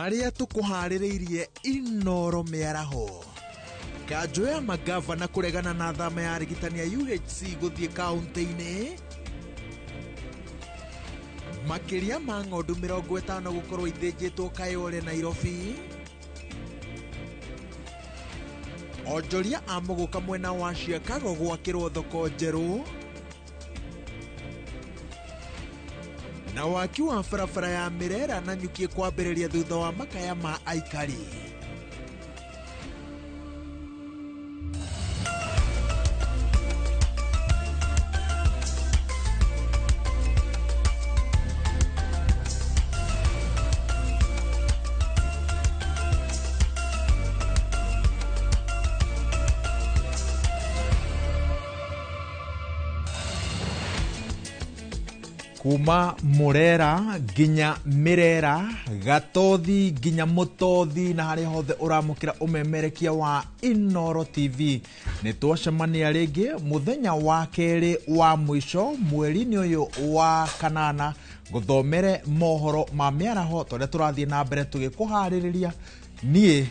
Marĩa tũkũharĩrĩirie Inoro mĩaraho. Kanjũ ya magavana kũregana na thama ya arigitani a UHC gũthiĩ kaũntĩ-inĩ. Makĩria ma ng'ondu 50 gũkorwo ithĩnjĩtwo Kayole Nairobi. Onjoria a mũgũka mwena wa Chicago gwakĩrwo thoko njerũ. Na waki wa barabara ya Mirera na Nyuki kwambĩrĩria thutha wa makaya ma aikari. Kuma Murera nginya Mirera, Gatothi nginya Mutothi, na harĩa hothe ũramũkĩra ũmemerekia wa Inoro TV. Nĩ twacemania rĩngĩ mũthenya wa kerĩ wa mũico mweri-inĩ ũyũ wa kanana gũthomere mohoro ma mĩaraho tũrĩa tũrathiĩ na mbere tũgĩkũharĩrĩria. Niĩ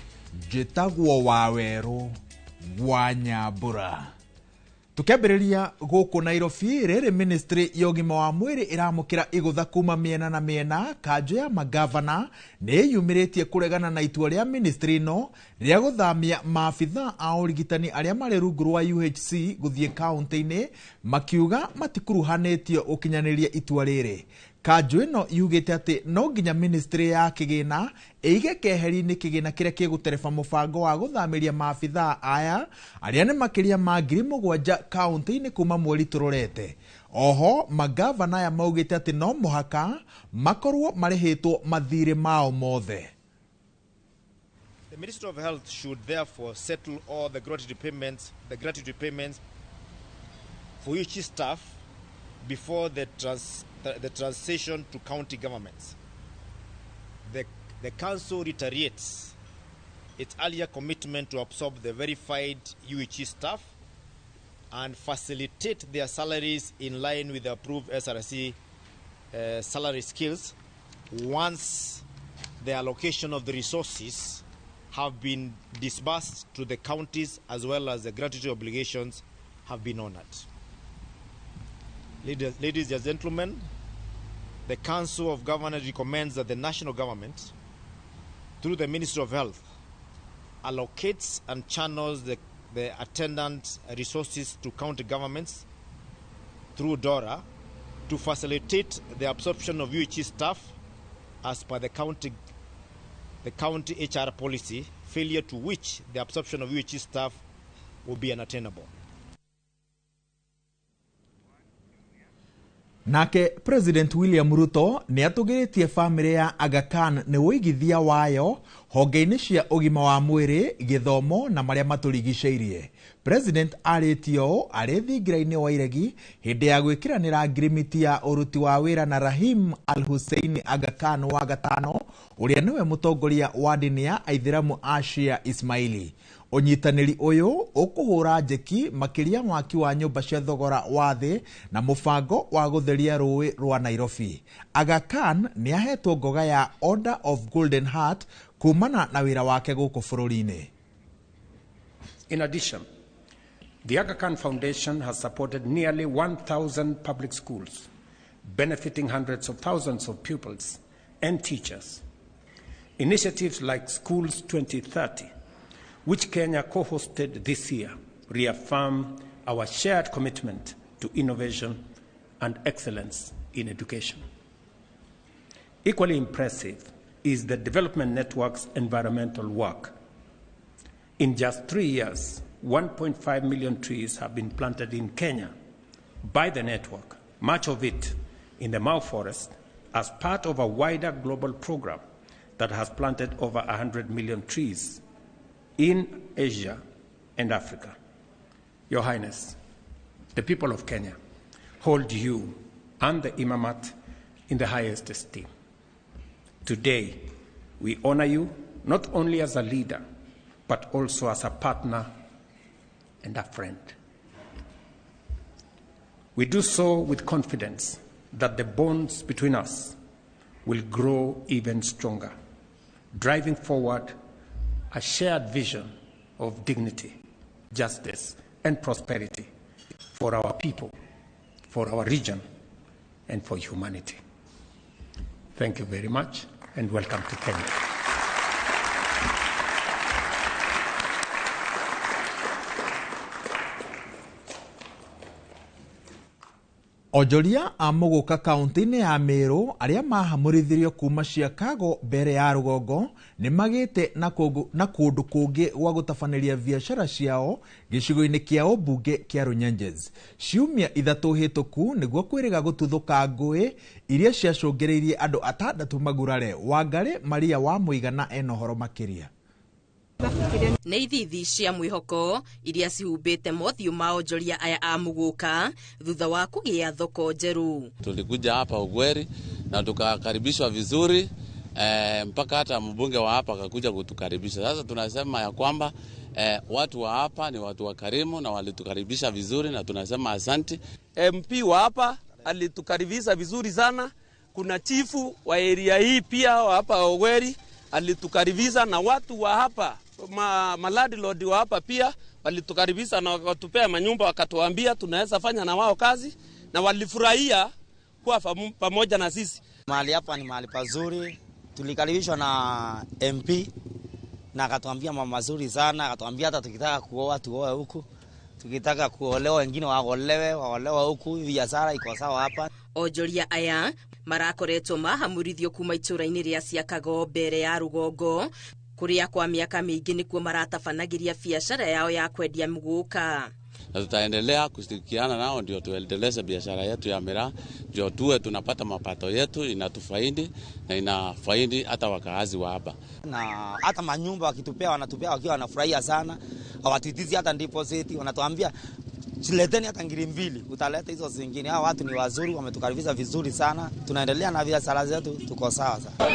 njĩtagwo Wawerũ wa Nyambura. Tukĩambĩrĩria gũkũ Nairobi, rĩrĩ ministry ya ũgima wa mwĩrĩ ĩramũkĩra igũtha kuma mĩena na mĩena. Kanjũ ya magavana nĩ ĩyumĩrĩtie kũregana na itua rĩa ministry ĩno rĩa gũthamia maabitha a ũrigitani arĩa marĩ rungu rwa UHC gũthiĩ kaũntĩ-inĩ, makiuga matikuruhanĩtio gũkinyanĩria itua rĩrĩ. Kanjũ ĩno yugĩte atĩ no nginya ministry ya kĩgĩna ĩige keheri-inĩ kĩgĩna kĩrĩa kĩgũtereba mũbango wa gũthamĩria maabitha aya arĩa nĩ makĩria ma 7,000 kaũntĩ-inĩ kuma mweri tũrorete. Oho magavana aya maugĩte atĩ no mũhaka makorwo marĩhĩtwo mathirĩ mao mothe. The Ministry of Health should therefore settle all the gratuity payments for each staff before the transition to county governments. The council reiterates its earlier commitment to absorb the verified UHC staff and facilitate their salaries in line with the approved SRC salary scales once the allocation of the resources have been disbursed to the counties as well as the gratuity obligations have been honored. Ladies and gentlemen, the Council of Governors recommends that the national government, through the Ministry of Health, allocates and channels the attendant resources to county governments through DORA to facilitate the absorption of UHC staff as per the county HR policy, failure to which the absorption of UHC staff will be unattainable. Nake President William Ruto nĩ atũgĩrĩtie famĩlĩ ya Aga Khan nĩ ũigithia wayo honge-inĩ cia ũgima wa mwĩrĩ, gĩthomo na marĩa matũrigicĩirie. President arĩtie ũũ arĩ thingira-inĩ wa Iregi hĩndĩ ya gwĩkĩranĩra ngirimiti ya ũruti wa wĩra na Rahim Al Hussein Aga Khan wa gatano, ũrĩa nĩwe mũtongoria wa ndini ya Aithĩramu a Shia Ismaili. Ũnyitanĩri ũyũ ũkũhũra njeki makĩria waki wa nyũmba cia thogora wa thĩ na mũbango wa gũtheria rũĩ rwa Nairobi. Aga Khan nĩ ahetwo ngoga ya Order of Golden Heart kumana na wĩra wake gũkũ bũrũri-inĩ. In addition, the Aga Khan Foundation has supported nearly 1,000 public schools, benefiting hundreds of thousands of pupils and teachers. Initiatives like Schools 2030, which Kenya co-hosted this year, reaffirm our shared commitment to innovation and excellence in education. Equally impressive is the Development Network's environmental work. In just 3 years, 1.5 million trees have been planted in Kenya by the network, much of it in the Mau Forest, as part of a wider global program that has planted over 100 million trees in Asia and Africa. Your Highness, the people of Kenya hold you and the Imamat in the highest esteem. Today, we honor you not only as a leader, but also as a partner and a friend. We do so with confidence that the bonds between us will grow even stronger driving forward a shared vision of dignity, justice, and prosperity for our people, for our region, and for humanity. Thank you very much, and welcome to Kenya. Onjoria a Muguka kaunti-inĩ ya Meru arĩa mahamũrithirio kuma Chicago mbere ya rũgongo nĩ magĩte na kũndũ kũngĩ gwa gũtabanĩria biacara ciao gĩcigo-inĩ kĩa ũmbunge kĩa Runyenjes. Ciumia 3 hĩtũku nĩguo kwĩrĩga gũtuthũka ngũĩ iria ciacũngĩrĩirie andũ 6 magurare. Wangarĩ Maria wa Mũigana ena ũhoro makĩria. Nĩ ithithi cia mwĩhoko iria cihumbĩte mothiũ ma onjoria aya a Muguka thutha wa kũgĩa thoko njerũ. Tulikuja hapa Ugweri na tukakaribishwa vizuri, mpaka hata mbunge wa hapa akakuja kutukaribisha. Sasa tunasema ya kwamba watu wa hapa ni watu wakarimu na walitukaribisha vizuri na tunasema asanti. MP wa hapa alitukaribisha vizuri sana. Kuna chifu wa area hii pia wa hapa Ugweri alitukaribisha, na watu wa hapa malandlord wa hapa pia walitukaribisha na wakatupea manyumba, wakatuambia tunaweza fanya na wao kazi, na walifurahia kuwa pamoja na sisi. Mahali hapa ni mahali pazuri, tulikaribishwa na MP na akatuambia mambo mazuri sana, akatuambia hata tukitaka kuoa tuoe huku, tukitaka kuolewa wengine waolewe huku, biashara iko sawa hapa. Onjoria aya marakoretwo mahamurithio kuma itũra-inĩ rĩa Ciakago mbere ya rũgongo kuria kwa miaka mĩingĩ nĩkuo maratabanagĩria biacara yao ya kwendia mũgũka. Na tutaendelea kushirikiana nao ndio tuendeleze biashara yetu ya miraa, ndio tuwe tunapata mapato yetu inatufaidi na inafaidi hata wakaazi wa hapa. Na hata manyumba wakitupea wanatupea wakiwa wanafurahia sana, hawatitizi hata deposit, wanatuambia leteni hata ngiri 2 utaleta hizo zingine. Hao watu ni wazuri, wametukaribisha vizuri sana, tunaendelea na biashara zetu, tuko sawa sana.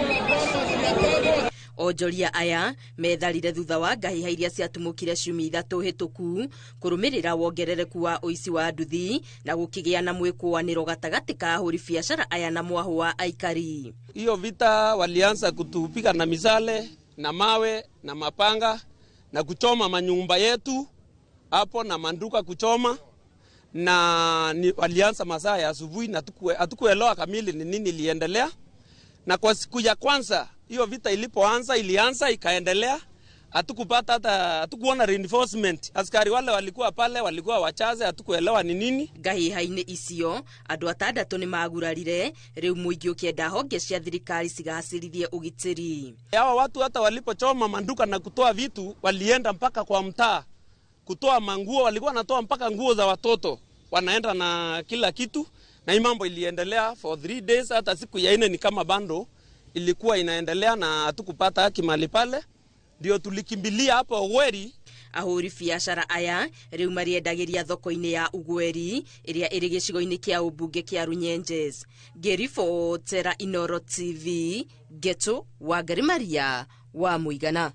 Onjoria aya metharire thutha wa ngahiha iria ciatumũkire ciumia 3 hĩtũku kũrũmĩrĩra wongerereku wa ũici wa nduthi na gũkĩgĩa na mwĩkũanĩro gatagatĩ ka ahũri biacara aya na mwahũ wa aikari. Hiyo vita walianza kutupiga na misale na mawe na mapanga na kuchoma manyumba yetu hapo na manduka kuchoma, na walianza masaa ya asubuhi na hatukuelewa kamili ni nini iliendelea. Na kwa siku ya kwanza hiyo vita ilipoanza ilianza ikaendelea, hatukupata hata hatukuona reinforcement. Askari wale walikuwa pale walikuwa wachache, hatukuelewa ni nini. Ngahiha-inĩ icio andũ 6 nĩ magurarire, rĩu mũingĩ ũkĩenda honge cia thirikari cigacĩrithie ũgitĩri. Hawa watu hata walipochoma manduka na kutoa vitu walienda mpaka kwa mtaa kutoa manguo, walikuwa wanatoa mpaka nguo za watoto, wanaenda na kila kitu. Na hii mambo iliendelea for 3 days, hata siku ya 4 ni kama bando ilikuwa inaendelea na hatukupata haki mahali pale, ndio tulikimbilia hapo Ugweri. Ahũri biacara aya rĩu mariendagĩria thoko-inĩ ya Ugweri ĩrĩa ĩrĩ gĩcigo-inĩ kĩa ũmbunge kĩa Runyenjes. Ngĩribotera Inoro TV, Geto Wangari Maria wa Mũigana.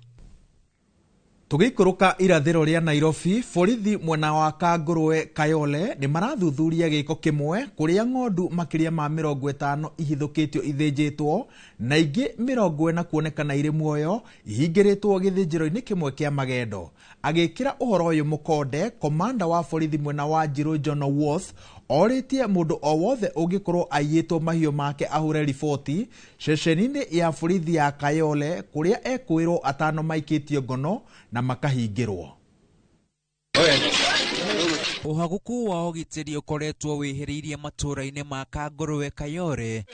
Tũgĩikũrũka irathĩro rĩa Nairobi, borithi mwena wa Kangũrwe Kayole nĩ marathuthuria gĩko kĩmwe kũrĩa ng'ondu makĩria ma 50 ihithũkĩtio ithĩnjĩtwo na ingĩ 40 kuonekana irĩ muoyo ihingĩrĩtwo gĩthĩnjĩro-inĩ kĩmwe kĩa magendo. Agĩkĩra ũhoro ũyũ mũkonde, komanda wa borithi mwena wa Njirũ John Worth orĩtie mũndũ o wothe ũngĩkorwo aiyĩtwo mahiũ make ahũre riboti ceceni-inĩ ya borithi ya Kayole kũrĩa ekwĩrwo 5 maikĩtio ngono na makahingĩrwo. Ũhagũku wa ũgitĩri ũkoretwo wĩhĩrĩirie matũũra-inĩ ma Kangũrwe Kayole,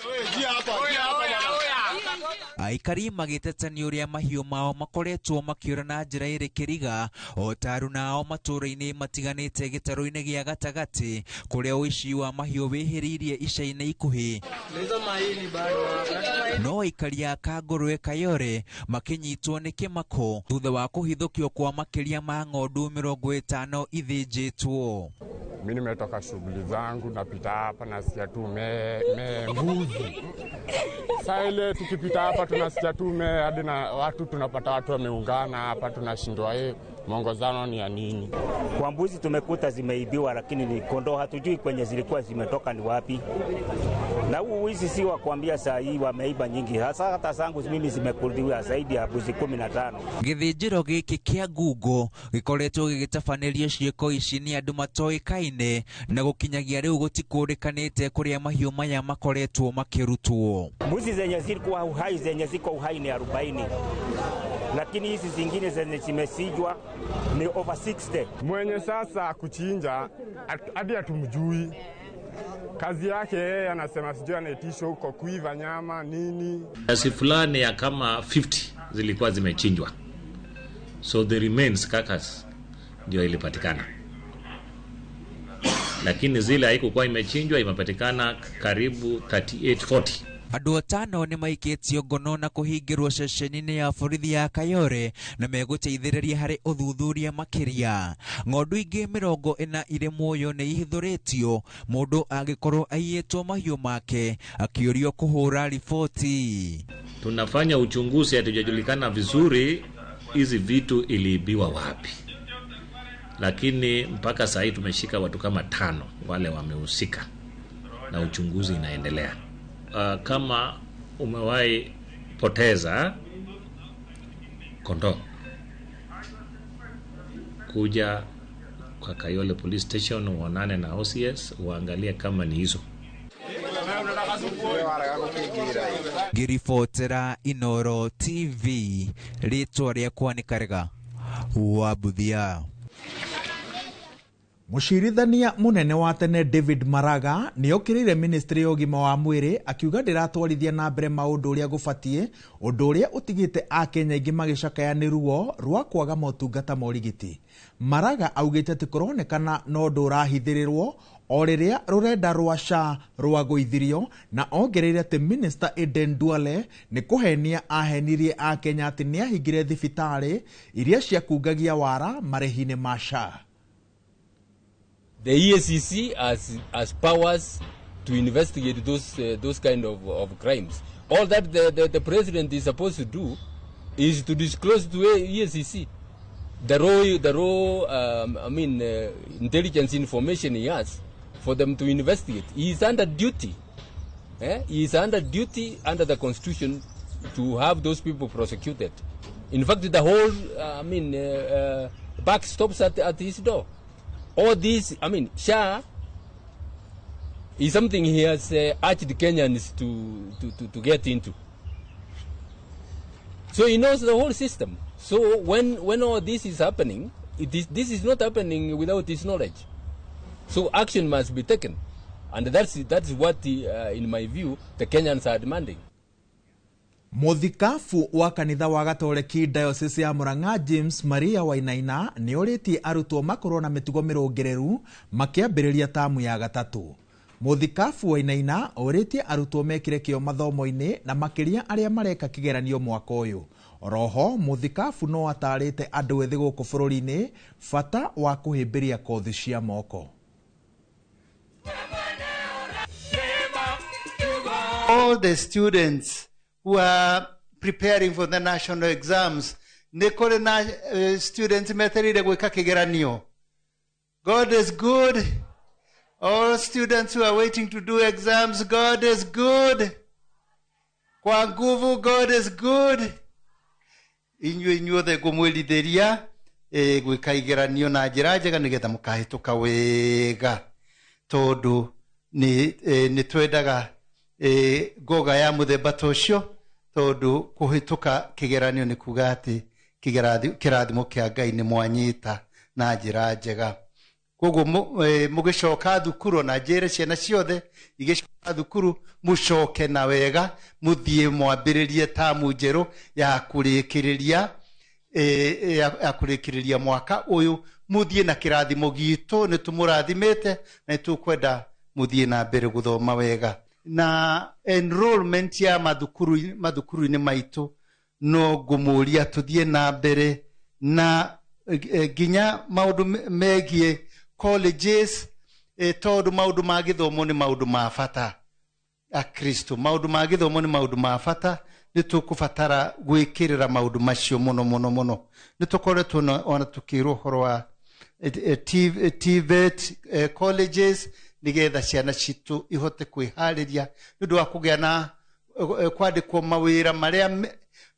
aikari magĩteta nĩ ũrĩa mahiũ mao makoretwo makĩũra na njĩra ĩrĩ kĩriga, o ta aruna ao matũũra-inĩ matiganĩte gĩtarũ-inĩ gĩa gatagatĩ kũrĩa ũici wa mahiũ wĩhĩrĩirie ica-inĩ ikuhĩ. No aikari a Kangũrwe Kayole makĩnyitwo nĩ kĩmako thutha wa kũhithũkio kwa makĩria ma ng'ondu 50 ithĩnjĩtwo. Mimi nimetoka shughuli zangu, napita hapa nasikia tu me mbuzi. Saa ile tukipita hapa tunasikia tu me hadi na watu tunapata watu wameungana hapa, tunashindwa mwongozano ni ya nini. Kwa mbuzi tumekuta zimeibiwa, lakini ni kondoo hatujui kwenye zilikuwa zimetoka ni wapi. Na huu wizi si wa kuambia, saa hii wameiba nyingi, hasa hata zangu mimi zimekuliwa zaidi ya mbuzi 15. Gĩthĩnjĩro gĩkĩ kĩa ngungo gĩkoretwo gĩgĩtabanĩrio ciĩko ici nĩ andũ matoĩkaine na gũkinyagia rĩu gũtikũrĩkanĩte kũrĩa mahiũ maya makoretwo makĩrutwo. Mbuzi zenye zilikuwa uhai, zenye ziko uhai ni 40, lakini hizi zingine zenye zimesijwa ni over 60. Mwenye sasa kuchinja hadi hatumjui kazi yake, yeye anasema sijui anaitishwa huko kuiva nyama nini. Kiasi fulani ya kama 50 zilikuwa zimechinjwa, so the remains, carcass ndio ilipatikana, lakini zile haikukuwa imechinjwa imepatikana karibu 38 40. Andũ atano nĩ maikĩtio ngono na kũhingĩrwo ceceni-inĩ ya borithi ya Kayore na megũteithĩrĩria harĩ ũthuthuria makĩria. Ng'ondu ingĩ 40 irĩ muoyo nĩ ihithũrĩtio mũndũ angĩkorwo aiyĩtwo mahiũ make akĩũrio kũhũra riboti. Tunafanya uchunguzi, hatujajulikana vizuri hizi vitu iliibiwa wapi, lakini mpaka saa hii tumeshika watu kama 5 wale wamehusika na uchunguzi inaendelea. Kama umewahi poteza kondoo, kuja kwa Kayole Police Station uonane na OCS uangalie kama ni hizo. Ngĩribotera Inoro TV, rĩtwa rĩakwa nĩ Karega wa Buthia. Mũcirithania mũnene wa tene David Maraga nĩ okĩrĩire ministry ya ũgima wa mwĩrĩ akiuga ndĩratwarithia na mbere maũndũ ũrĩa gũbatiĩ, ũndũ ũrĩa ũtigĩte akenya aingĩ magĩcakaya nĩ ruo rwa kwaga motungata ma ũrigiti. Maraga augĩte atĩ kũronekana no ũndũ ũrahithĩrĩrwo o rĩrĩa rũrenda rwa SHA rwagũithirio, na ongereire atĩ Minister Aden Duale nĩ kũhenia ahenirie akenya atĩ nĩ ahingire thibitarĩ iria ciakungagia wara marĩhi-inĩ ma SHA. The EACC has powers to investigate those kind of crimes. All that the president is supposed to do is to disclose to EACC the raw intelligence information he has for them to investigate. He is under duty. He is under duty under the constitution to have those people prosecuted. In fact, the whole buck stops at his door. All this, SHA is something he has urged Kenyans to get into. So he knows the whole system. So when all this is happening, this is not happening without his knowledge. So action must be taken. And that's what, in my view, the Kenyans are demanding. Mũthikabu wa kanitha wa Gatoreki Diocese ya Murang'a James Maria Wainaina nĩ orĩtie arutwo makorwo na mĩtugo mĩrũngĩrĩru makĩambĩrĩria tamu ya gatatũ. Mũthikabu Wainaina orĩtie arutwo mekĩre kĩo mathomo-inĩ na makĩria arĩa mareka kĩgeranio mwaka ũyũ. Oroho mũthikabu no atarĩte andũ ethĩ gũkũ bũrũri-inĩ bata wa kũhĩmbĩria kothi cia moko. All the students who are preparing for the national exams, nĩ kũrĩ na students metereire gwĩka kĩgeranio. God is good. All students who are waiting to do exams, God is good. Kwa nguvu, God is good. Inyuĩ inyuothe ngũmwĩrithĩria gwĩka igeranio na njĩra njega nĩgetha mũkahĩtũka wega, tondũ nĩ twendaga ngoga ya mũthemba ta ũcio, tondũ kũhĩtũka kĩgeranio nĩ kuga atĩ kĩrathimo kĩa Ngai nĩ mwanyita na njĩra njega. Koguo mũgĩcoka thukuru, na njĩre ciana ciothe igĩcoka thukuru, mũcoke na wega, mũthiĩ mwambĩrĩrie tamu njerũ ya kũrĩkĩrĩria mwaka ũyũ, mũthiĩ na kĩrathimo gitũ, nĩ tũmũrathimĩte na nĩ tũkwenda mũthiĩ na mbere gũthoma wega. Na enrollment ya mathukuru-inĩ maitũ no ngũmũria tũthiĩ na mbere na nginya maũndũ megiĩ colleges, tondũ maũndũ ma gĩthomo nĩ maũndũ ma bata. Akristo, maũndũ ma gĩthomo nĩ maũndũ ma bata, nĩ tũkũbatara gwĩkĩrĩra maũndũ macio mũno mũno mũno. Nĩ tũkoretwo ona tũkĩrwo ũhoro wa TVET colleges, Nĩgetha ciana citũ ihote kwĩharĩria nĩ ũndũ wa kũgĩa na kwandĩkwo mawĩra marĩa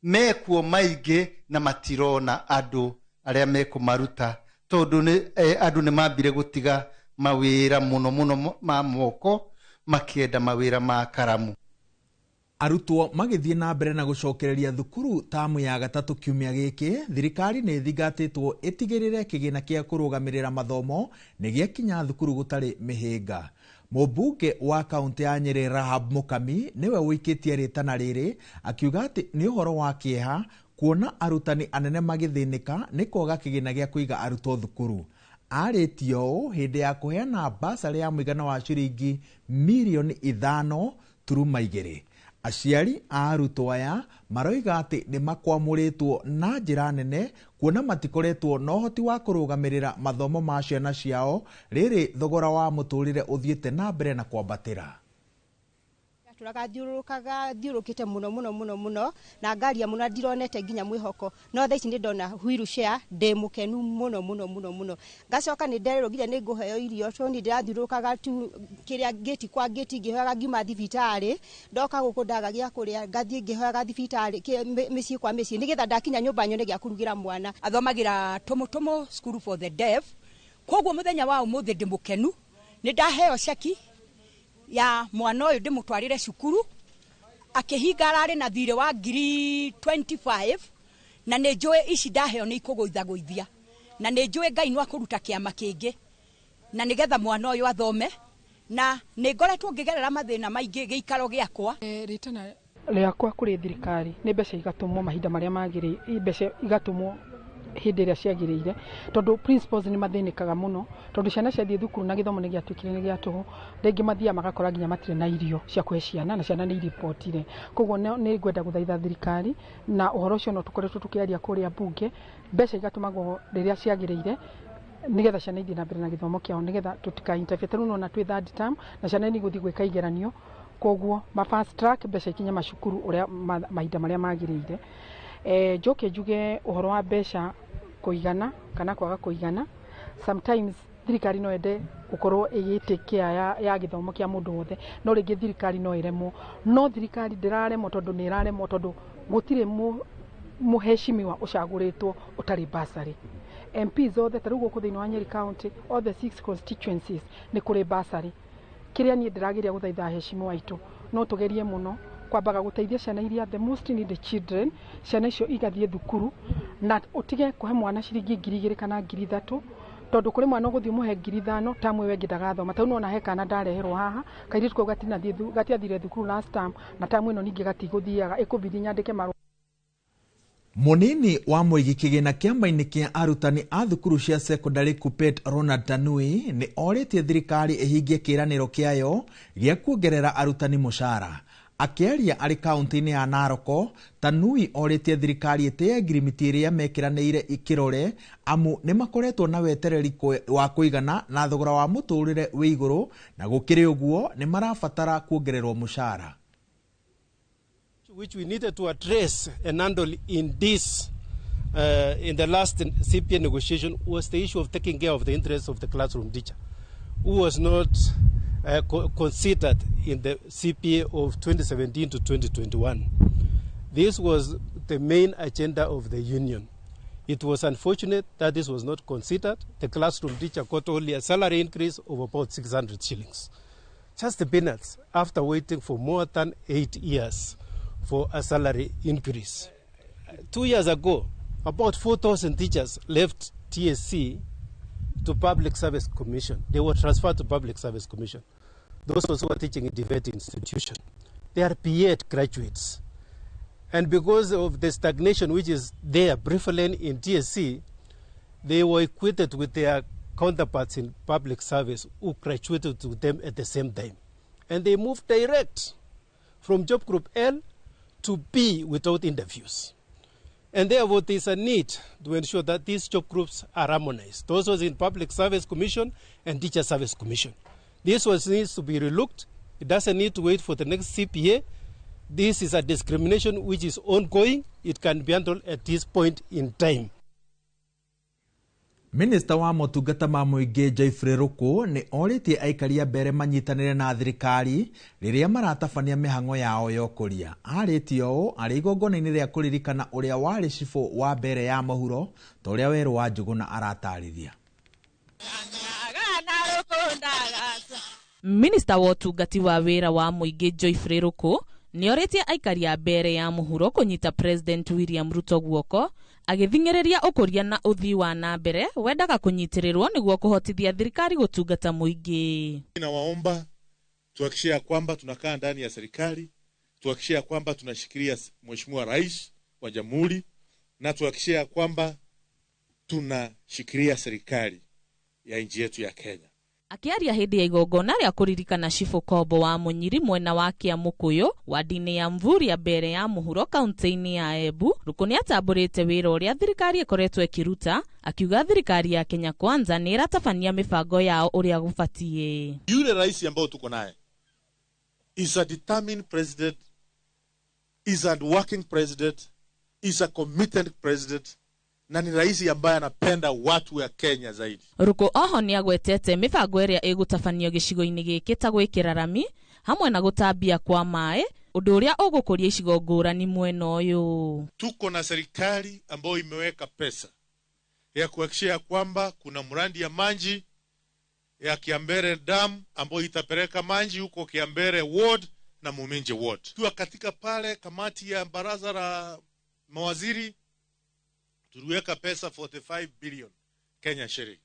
mekuo maingĩ na matirona andũ arĩa mekũmaruta, tondũ andũ nĩ mambire gũtiga mawĩra mũno mũno ma moko makĩenda mawĩra ma karamu. Arutwo magĩthiĩ na mbere na gũcokereria thukuru tamu ya gatatũ kiumia gĩkĩ, thirikari nĩ ĩthingatĩtwo ĩtigĩrĩre kĩgĩna kĩa kũrũgamĩrĩra mathomo nĩ gĩakinya thukuru gũtarĩ mĩhĩnga. Mũmbunge wa kaunti ya Nyĩrĩ Rahab Mũkami nĩwe ũikĩtie rĩtana rĩrĩ, akiuga atĩ nĩ ũhoro wa kĩeha kuona arutani anene magĩthĩnĩka nĩ kwaga kĩgĩna gĩa kũiga arutwo thukuru. Arĩtie ũũ hĩndĩ ya kũheana basarĩ ya mũigana wa ciringi mirioni 5.2. Aciari a arutwo aya maroiga atĩ nĩ makwamũrĩtwo na njĩra nene kuona matikoretwo na ũhoti wa kũrũgamĩrĩra mathomo ma ciana ciao rĩrĩ thogora wa mũtũrĩre ũthiĩte na mbere na kwambatĩra. Tũraga thiũrũrũkaga thiũrũkĩte mũno mũno mũno mũno na ngaria mũno ndironete nginya mwĩhoko, no thaa ici nĩ ndona wheelchair, ndĩ mũkenu mũno mũno mũno mũno. Ngacoka nĩ ndererwo nginya nĩ ngũheo irio, tondũ niĩ ndĩrathiũrũrũkaga tu kĩrĩa ngĩti kwa ngĩti ngĩhoyaga ngiuma thibitarĩ, ndoka gũkũ ndaga gĩa kũrĩa ngathiĩ ngĩhoyaga thibitarĩ mĩciĩ kwa mĩciĩ nĩgetha ndakinya nyũmba nyone gĩa kũrugĩra mwana. Athomagĩra Tũmũtũmũ School for the Deaf, koguo mũthenya wa ũmũthĩ ndĩ mũkenu, nĩ ndaheo ceki ya mwana ũyũ ndĩmũtwarĩre cukuru, akĩhinga ararĩ na thirĩ wa ngiri 25, na nĩ njũĩ ici ndaheo nĩ ikũgũithagũithia, na nĩ njũĩ Ngai no akũruta kĩama kĩngĩ na nĩgetha mwana ũyũ athome, na nĩ ngoretwo ngĩgerera mathĩna maingĩ gĩikaro gĩakwa. Rĩtana rĩakwa kũrĩ thirikari nĩ mbeca igatũmwo mahinda marĩa magĩrĩire, mbeca igatũmwo hĩndĩ ĩrĩa ciagĩrĩire, tondũ principals nĩ mathĩnĩkaga mũno, tondũ ciana ciathiĩ thukuru na gĩthomo nĩ gĩatuĩkire nĩ gĩa tũhũ, rĩngĩ mathiaga magakora nginya matirĩ na irio cia kũhe ciana na ciana nĩ iribotire. Koguo nĩ ngwenda gũthaitha thirikari, na ũhoro ũcio no tũkoretwo tũkĩaria kũrĩa mbunge, mbeca igatũmagwo rĩrĩa ciagĩrĩire nĩgetha ciana ithiĩ na mbere na gĩthomo kĩao, nĩgetha tũtika interfere. Ta rĩu nĩwona twĩ third term na ciana nĩ igũthiĩ gwĩka igeranio, koguo ma fast track mbeca ikinye macukuru ũrĩa mahinda marĩa magĩrĩire. Njoke njuge ũhoro wa mbeca kũigana kana kwaga kũigana, sometimes thirikari no ende gũkorwo ĩgĩtĩkĩa ya gĩthomo kĩa mũndũ wothe, no rĩngĩ thirikari no ĩremwo, no thirikari ndĩraremwo tondũ nĩ ĩraremwo tondũ gũtirĩ mũheshimiwa ũcagũrĩtwo ũtarĩ bursary. MPs othe ta rĩu gũkũ thĩinĩ wa Nyeri County, all the 6 constituencies nĩ kũrĩ bursary. Kĩrĩa niĩ ndĩrageria gũthaitha aheshimiwa aitũ, no tũgerie mũno kwambaga gũteithia ciana iria the most needed children, ciana icio igathiĩ thukuru, na ũtige kũhe mwana ciringi 2,000 kana 3,000, tondũ kũrĩ mwana ũgũthiĩ ũmũhe 5,000 tamu ĩyo ĩngĩ ndagathoma. Ta rĩu nĩwona he kana ndareherwo haha, kairĩtu kau gatiathire thukuru last term, na tamu ĩno ningĩ gatigũthiaga, ĩkũbidi nyandĩke marũa. Munini wa mũigi kĩgĩna kĩama-inĩ kĩa arutani a thukuru cia secondary Kuppet Ronald Tanui nĩ orĩtie thirikari ĩhingie kĩĩranĩro kĩayo gĩa kuongerera arutani mũcara. Akĩaria arĩ kaunti-inĩ ya Narok, Tanui orĩtie thirikari ĩtĩe ngirimiti ĩrĩa mekĩranĩire kĩrore, amu nĩ makoretwo na wetereri wa kũigana na thogora wa mũtũrĩre wĩ igũrũ, na gũkĩrĩ ũguo nĩ marabatara kuongererwo mũcara. Which we needed to address and handle in this, in the last CPA negotiation, was the issue of taking care of the interests of the classroom teacher, who was not considered in the CPA of 2017 to 2021. This was the main agenda of the union. It was unfortunate that this was not considered. The classroom teacher got only a salary increase of about 600 shillings. Just the peanuts after waiting for more than 8 years for a salary increase. 2 years ago, about 4,000 teachers left TSC to Public Service Commission. They were transferred to Public Service Commission. Those who are teaching in TVET institution. They are B.Ed graduates. And because of the stagnation which is there prevalent in TSC, they were equated with their counterparts in public service who graduated to them at the same time. And they moved direct from job group L to B without interviews. And therefore, there is a need to ensure that these job groups are harmonized. Those was in Public Service Commission and Teacher Service Commission. This was needs to be relooked. It doesn't need to wait for the next CPA. This is a discrimination which is ongoing. It can be handled at this point in time. Minista wa motungata ma mũingĩ Geoffrey Ruku nĩ orĩtie aikari a Mbeere manyitanĩre na thirikari rĩrĩa maratabania mĩhang'o yao ya ũkũria. Arĩtie ũũ arĩ igongona-inĩ rĩa kũririkana ũrĩa warĩ cibũ wa Mbeere ya mũhuro ta ũrĩa Werũ wa Njũgũna aratarĩria. Minista wa ũtungati wa wĩra wa mũingĩ Geoffrey Ruku nĩ orĩtie aikari a Mbeere ya mũhuro kũnyita President William Ruto guoko agĩthing'ĩrĩria ũkũria na ũthii wa na mbere wendaga kũnyitĩrĩrwo nĩguo kũhotithia thirikari gũtungata mũingĩ. Nawaomba tuhakikishe ya kwamba tunakaa ndani ya serikali, tuhakikishe ya kwamba tunashikilia Mheshimiwa Rais wa Jamhuri na tuhakikishe ya kwamba tunashikilia serikali ya nchi yetu ya Kenya. Akĩaria hĩndĩ ya igongona rĩa kũririkana Cibũ Kombo wa Mũnyiri mwena wa Kĩamũkũyũ wadi-inĩ ya Mvurya Mbeere ya mũhuro kaunti-inĩ ya Embu, Ruku nĩatambũrĩte wĩra ũrĩa thirikari ĩkoretwo ĩkĩruta, akiuga thirikari ya Kenya Kwanza nĩ ĩratabania mĩbango yao ũrĩa gũbatiĩ. Yule rais ambao tuko naye is a determined president, is a working president, is a committed president, na ni rais ambaye anapenda watu wa Kenya zaidi. Ruku oho nĩagwetete mĩbango ĩrĩa ĩgũtabanio gĩcigo-inĩ gĩkĩ ta gwĩkĩra rami hamwe na gũtambia kwa maĩ, ũndũ ũrĩa ũgũkũria icigo ngũrani mwena ũyũ. Tuko na serikali ambayo imeweka pesa ya kuhakikisha kwamba kuna mradi ya maji ya Kiambere Dam ambayo itapeleka maji huko Kiambere Ward na Muminje Ward. Tukiwa katika pale kamati ya baraza la mawaziri tuliweka pesa 45 billion Kenya shilling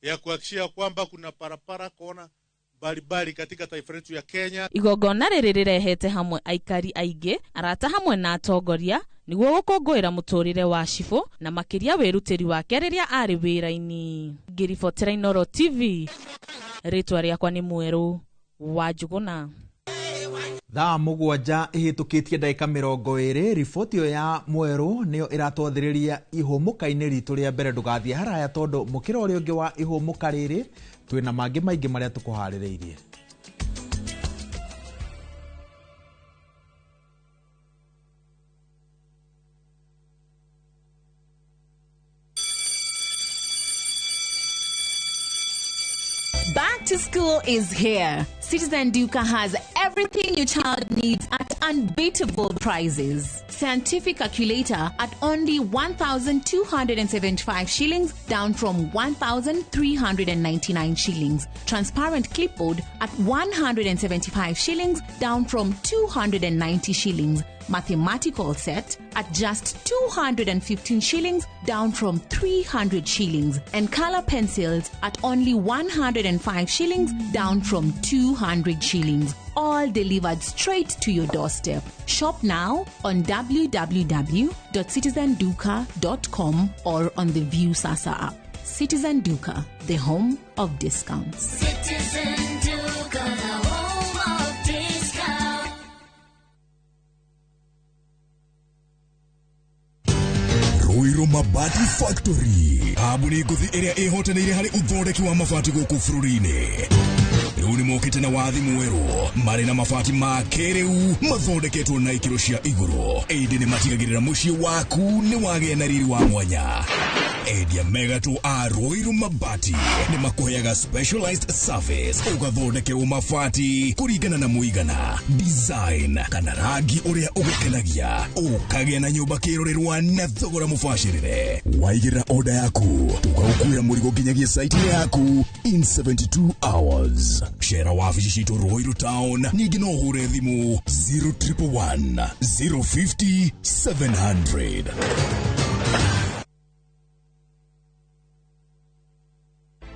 ya kuhakikisha kwamba kuna parapara kona mbalimbali katika taifa letu ya Kenya. Igongona rĩrĩ rĩrehete hamwe aikari aingĩ, arata hamwe na atongoria nĩguo gũkũngũĩra mũtũrĩre wa cibũ na makĩria wĩrutĩri wake rĩrĩa arĩ wĩra-inĩ. Ngĩribotera Inooro TV, rĩtwa rĩakwa nĩ Mwerũ wa Njũgũna. Thaa 7 ihĩtũkĩtie ndagĩka 20. Riboti ĩyo ya Mwerũ nĩyo ĩratwathĩrĩria ihũmũka-inĩ ritũ rĩa mbere. Ndũgathiĩ haraya tondũ mũkĩra ũrĩa ũngĩ wa ihũmũka rĩrĩ twĩna mangĩ maingĩ marĩa tũkũharĩrĩirie. Back to school is here. Citizen Duka has everything your child needs at unbeatable prices. Scientific calculator at only 1,275 shillings, down from 1,399 shillings. Transparent clipboard at 175 shillings, down from 290 shillings. Mathematical set at just 215 shillings, down from 300 shillings. And color pencils at only 105 shillings, down from 200 shillings. All delivered straight to your doorstep. Shop now on www.citizenduka.com or on the View Sasa app. Citizen Duka, the home of discounts. Citizen Duka, the home of discounts. Ruiru Mabati Factory kambuni ngũthi ĩrĩa ĩhotanĩire harĩ ũthondeki wa mabati gũkũ bũrũri-inĩ. Rĩu nĩ mokĩte na wathi mwerũ marĩ na mabati ma kĩrĩu mathondeketwo na ikĩro cia igũrũ, ĩndĩ nĩ matigagĩrĩra mũciĩ waku nĩ wagĩa na riri wa mwanya. Endia megatũ a Ruiru Mabati nĩ makũheaga specialized service, ũgathondekerwo mabati kũringana na mũigana, design kana rangi ũrĩa ũgũkenagia, ũkagĩa na nyũmba kĩrorerwa na thogora mũbacĩrĩre. Waigĩrĩra order yaku tũgagũkuĩra mũrigo nginyagia site yaku in 72 hours. Cera wabici citũ Ruiru Town, ningĩ no ũhũre thimũ 0111 050 700.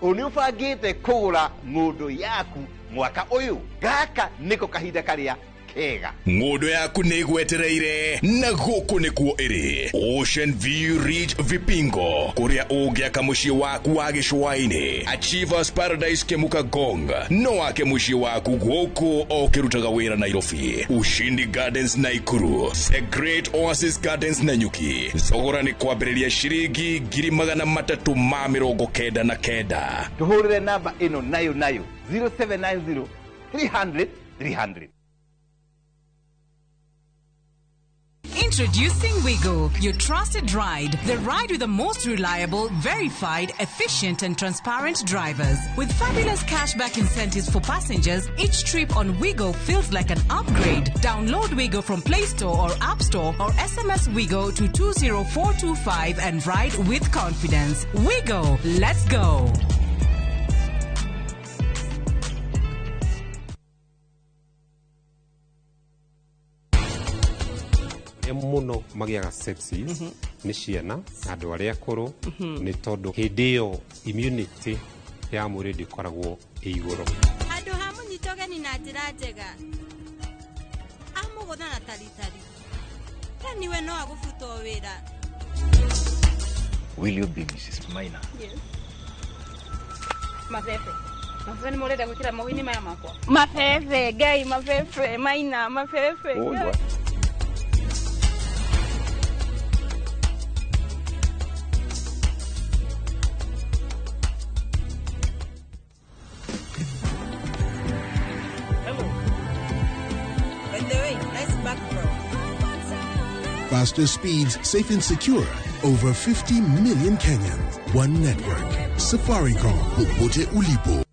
Nĩ ũbangĩte kũgũra ng'ũndũ yaku mwaka ũyũ? Gaka nĩko kahinda karĩa kega. Ng'ũndũ yaku nĩ ĩgwetereire na gũkũ nĩkuo ĩrĩ. Ocean View Ridge Vipingo, kũrĩa ũngĩaka mũciĩ waku wa gĩcũa-inĩ. Achievers Paradise Kemuka Gong, no wake mũciĩ waku gũkũ ũkĩrutaga wĩra Nairobi. Ushindi Gardens Naikuru, The Great Oasis Gardens Nanyuki. Thogora nĩ kwambĩrĩria ciringi 399,000. Tũhũrĩre namba ĩno nayo nayo 0790 300 300. Introducing Wigo, your trusted ride. The ride with the most reliable, verified, efficient, and transparent drivers. With fabulous cashback incentives for passengers, each trip on Wigo feels like an upgrade. Download Wigo from Play Store or App Store or SMS Wigo to 20425 and ride with confidence. Wigo, let's go. Mũno magĩaga sepsis nĩ ciana na andũ arĩa akũrũ, nĩ tondũ hĩndĩ ĩyo immunity ya mwĩrĩ ndĩkoragwo ĩ igũrũ. Handũ ha mũnyita ũgeni na njĩra njega, amũgũtha na taritari, yani we no agũbutwo wĩra. Will you be Mrs. Maina? Yes. Mabebe. Mabebe nĩ mũrenda gwĩkĩra mawini maya makwa. Mabebe, Ngai, mabebe, Maina, mabebe. Oh, what? By the way, nice backdrop. Faster speeds, safe and secure. Over 50 million Kenyans. One network. Safaricom. Popote ulipo.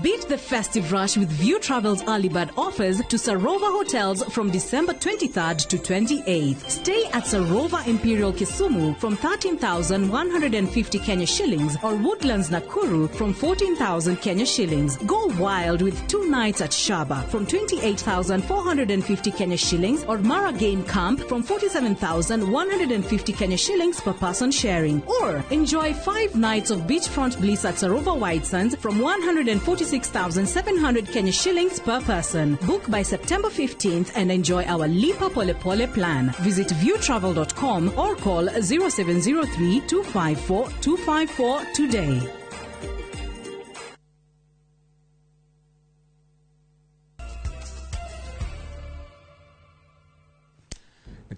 Beat the festive rush with View Travel's early bird offers to Sarova Hotels from December 23rd to 28th. Stay at Sarova Imperial Kisumu from 13,150 Kenya shillings or Woodlands Nakuru from 14,000 Kenya shillings. Go wild with 2 nights at Shaba from 28,450 Kenya shillings or Mara Game Camp from 47,150 Kenya shillings per person sharing. Or enjoy 5 nights of beachfront bliss at Sarova White Sands from 146,700 Kenya shillings per person. Book by September 15th and enjoy our Lipa Pole Pole plan. Visit viewtravel.com or call 0703 254 254 today.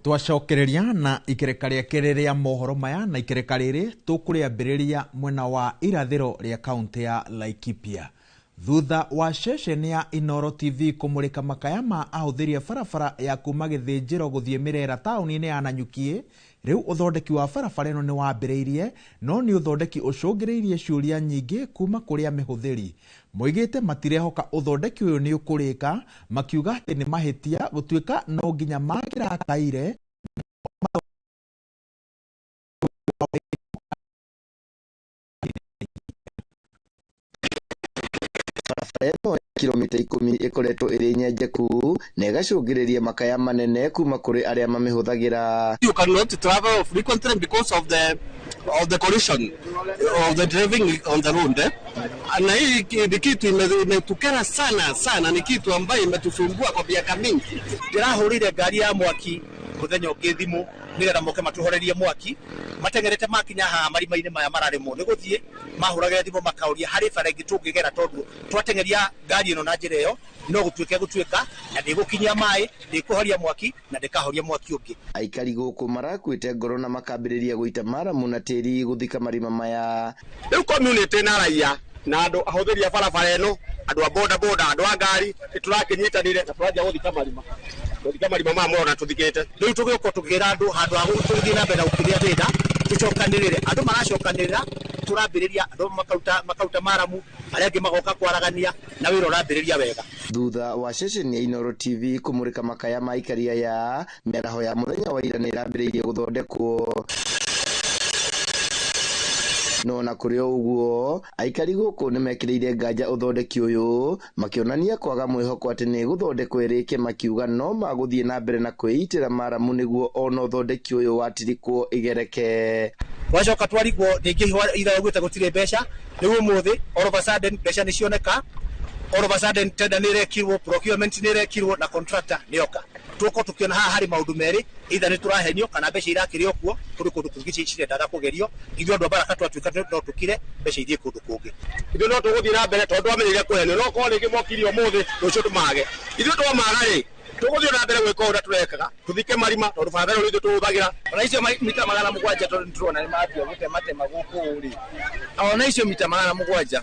Twacokereria na ikereka rĩa kerĩ rĩa mohoro maya, na ikereka rĩrĩ tũkũrĩambĩrĩria mwena wa irathĩro rĩa kaunti ya Laikipia thutha wa ceceni ya Inoro TV kũmũrĩka makaya ma ahũthĩri a barabara ya kuma Gĩthĩnjĩro gũthiĩ Mĩrera taũni-inĩ ya Nanyuki. Rĩu ũthondeki wa barabara ĩno nĩ wambĩrĩirie, no nĩ ũthondeki ũcũngĩrĩirie ciũria nyingĩ kuma kũrĩ amĩhũthĩri. Moigĩte matirehoka ũthondeki ũyũ nĩ ũkũrĩka, makiuga atĩ nĩ mahĩtia gũtuĩka no nginya mangĩrakaire. Barabara ĩno ya kilomita 10 ĩkoretwo ĩrĩ nyenjeku na ĩgacũngĩrĩria makaya manene kuma kũrĩ arĩa mamĩhũthagĩra. You cannot travel frequently because of the collision of the driving on the road, eh? Na hii ni kitu imetukera sana sana, ni kitu ambayo imetusumbua kwa miaka mingi. Ndĩrahũrire ngari ya mwaki mũthenya ũngĩ thimũ nĩgetha moke matuhorerie mwaki, matengerete makinya haha marima-inĩ maya mararĩmwo nĩ gũthiĩ mahũragĩra thimũ makauria harĩ bara ĩngĩ tũngĩgera, tondũ twatengeria ngari ĩno na njĩra ĩyo no gũtuĩke gũtuĩka na ndĩgũkinyia maĩ, ndĩkũhoria mwaki na ndĩkahoria mwaki ũngĩ. Aikari gũkũ marakuĩte ngoro na makambĩrĩria gũita maramu na tĩri gũthika marima maya. Rĩu community na raia na andũ ahũthĩri a barabara ĩno, andũ a boda boda, andũ a ngari, nĩtũrakĩnyitanĩre na tũranjia gũthika marima. Gũthika marima maya mona tũthikĩte. Rĩu tũgĩũka tũkĩra andũ handũ ha gũthiĩ na mbere na gũkĩria thĩna, tũcokanĩrĩre. Andũ maracokanĩrĩra, tũrambĩrĩria andũ makauta maramu, arĩa angĩ magoka kwaragania na wĩra ũrambĩrĩria wega. Thutha wa ceceni ya Inoro TV kũmũrĩka makaya ma aikari aya, mĩaraho ya mũthenya wa ira nĩ ĩrambĩrĩirie gũthondekwo. No na kũrĩ o ũguo, aikari gũkũ nĩmekĩrĩire nganja ũthondeki ũyũ, makĩonania kwaga mwĩhoko atĩ nĩ gũthondekwo ĩrĩke, makiuga no magũthiĩ na mbere na kwĩitĩra maramu nĩguo ona ũthondeki ũyũ watirikwo ĩgereke. Twacoka twarigwo rĩngĩ ira augĩte gũtirĩ mbeca, rĩu ũmũthĩ all of a sudden mbeca nĩcioneka, all of a sudden tender nĩrekirwo, procurement nĩrekirwo na contractor nĩoka. Tuko tukiona haha harĩ maũndũ merĩ, either nĩ tũrahenio kana mbeca irakĩrĩ o kuo, kũrĩ kũndũ kũngĩ cirendaga kũgerio. Ithuĩ andũ a Baraka twatuĩka no tũkire mbeca ithiĩ kũndũ kũngĩ. Ithuĩ no tũgũthiĩ na mbere tondũ twamenyire kũhenio, no korwo rĩngĩ mokire ũmũthĩ rũciũ tũmage. Ithuĩ twamaga rĩ, tũgũthiĩ na mbere gwĩka ũrĩa tũrekaga, tũthike marima tondũ barabara ĩno ithuĩ tũhũthagĩra. Ona icio mita 700 tondũ nĩtũrona nĩ mambia gũtematema gũkũ rĩ, ona icio mita 700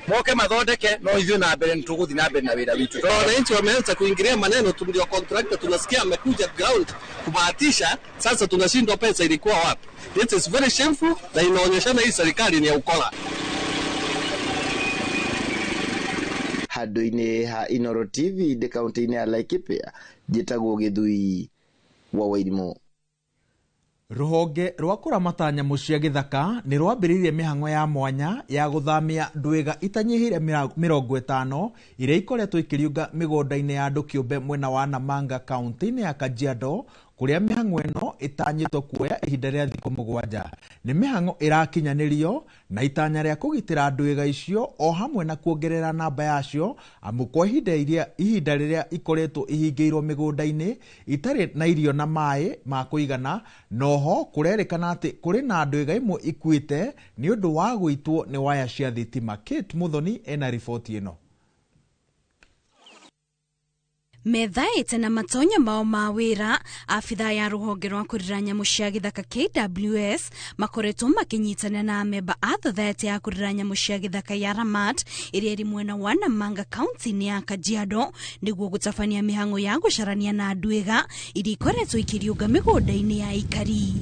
Moke mathondeke no ithuĩ na mbere nĩtũgũthiĩ na mbere na wĩra witũ. Wananchi wameanza kuingilia maneno tu, ndio contractor tunasikia amekuja ground kubahatisha. Sasa tunashindwa pesa ilikuwa wapi? This is very shameful na inaonyeshana hii serikali ni ya ukora. Handũ-inĩ ha Inooro TV ndĩ kaunti-inĩ ya Laikipia, njĩtagwo Gĩthui wa Wairimũ. Rũhonge rwa kũramata nyamũ cia gĩthaka nĩ rwambĩrĩirie mĩhang'o ya mwanya ya gũthamia ndwĩga itanyihĩire 50 iria ikoretwo ikĩriũnga mĩgũnda-inĩ ya andũ kĩũmbe mwena wa Namanga kaunti-inĩ ya Kajiado, kũrĩa mĩhang'o ĩno ĩtanyĩtwo kuoya ihinda rĩa thikũ 7. Nĩ mĩhang'o ĩrakinyanĩrio na itanya rĩa kũgitĩra ndwĩga icio o hamwe na kuongerera namba yacio, amu kwa ihinda rĩrĩa ikoretwo ihingĩirwo mĩgũnda-inĩ itarĩ na irio na maĩ ma kũigana. Noho kũrerĩkana atĩ kũrĩ na ndwĩga imwe ikuĩte nĩ ũndũ wa gũitwo nĩ waya cia thitima. Kate Muthoni ena riboti ĩno. Methaĩte na matonya mao ma wĩra, abithaa ya rũhonge rwa kũrera nyamũ cia gĩthaka KWS makoretwo makĩnyitana na amemba a thothaitĩ ya kũrera nyamũ cia gĩthaka ya Ramat ĩrĩa ĩrĩ mwena wa Namanga kaunti-inĩ ya Kajiado nĩguo gũtabania mĩhang'o ya gũcarania na ndwĩga iria ikoretwo ikĩriũnga mĩgũnda-inĩ ya aikari.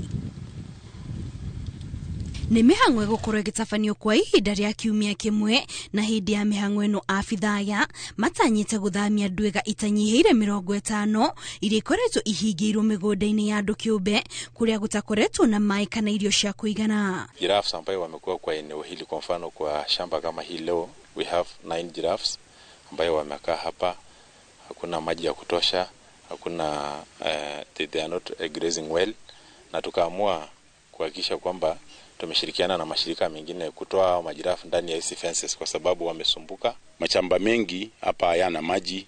Nĩ mĩhang'o ĩgũkorwo ĩgĩtabanio kwa ihinda rĩa kiumia kĩmwe, na hĩndĩ ya mĩhang'o ĩno abithaa aya matanyĩte gũthamia ndwĩga itanyihĩire 50 iria ikoretwo ihingĩirwo mĩgũnda-inĩ ya andũ kĩũmbe kũrĩa gũtakoretwo na maĩ kana irio cia kũigana. Giraffes ambayo wamekuwa kwa eneo hili, kwa mfano kwa shamba kama hii leo we have 9 giraffes ambayo wamekaa hapa, hakuna maji ya kutosha, hakuna they are not grazing well, na tukaamua kuhakikisha kwamba tumeshirikiana na mashirika mengine kutoa majirafu ndani ya hizi fences kwa sababu wamesumbuka. Mashamba mengi hapa hayana maji.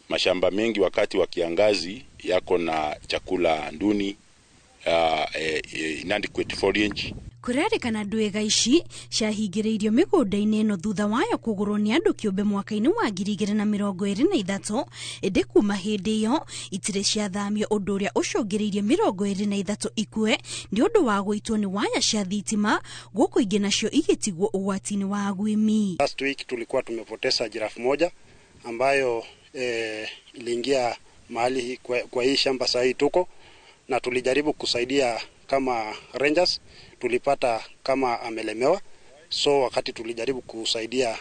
Mashamba mengi wakati wa kiangazi yako na chakula nduni, inadequate foliage. Kũrerĩkana ndwĩga ici ciahingĩrĩirio mĩgũnda-inĩ ĩno thutha wayo kũgũrwo nĩ andũ kĩũmbe mwaka-inĩ wa 2023, ĩndĩ kuma hĩndĩ ĩyo itirĩ ciathamio, ũndũ ũrĩa ũcũngĩrĩirie 23 ikue nĩ ũndũ wa gũitwo nĩ waya cia thitima, gũkũ ingĩ nacio igĩtigwo ũgwati-inĩ wa agwĩmi. Last week tulikuwa tumepoteza jirafu moja ambayo iliingia mahali kwa hii shamba sahi tuko, na tulijaribu kusaidia kama rangers, tulipata kama amelemewa, so wakati tulijaribu kusaidia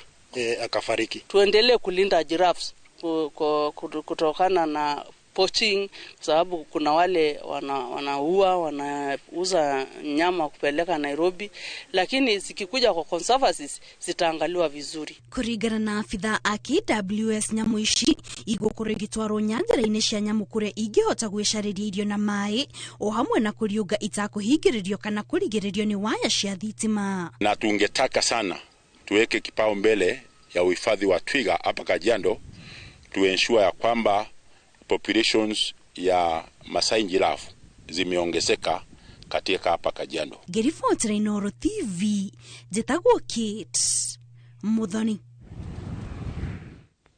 akafariki. Tuendelee kulinda giraffes kutokana na poaching, kwa sababu kuna wale wanaua, wanauza nyama kupeleka Nairobi, lakini zikikuja kwa conservancies zitaangaliwa vizuri. Kuringana na afithaa a KWS, nyamũ ici igũkorwo igĩtwarwo nyanjara-inĩ cia nyamũ kũrĩa ingĩhota gwĩcarĩria irio na maĩ, o hamwe na kũriũnga itakũhingĩrĩrio kana kũrigĩrĩrio nĩ waya cia thitima. Na tungetaka sana tuweke kipao mbele ya uhifadhi wa twiga hapa Kajiado, tuensure ya kwamba populations ya Masai giraffe zimeongezeka katika hapa Kajiado. Ngĩribotera Inooro TV, njĩtagwo Kate Muthoni.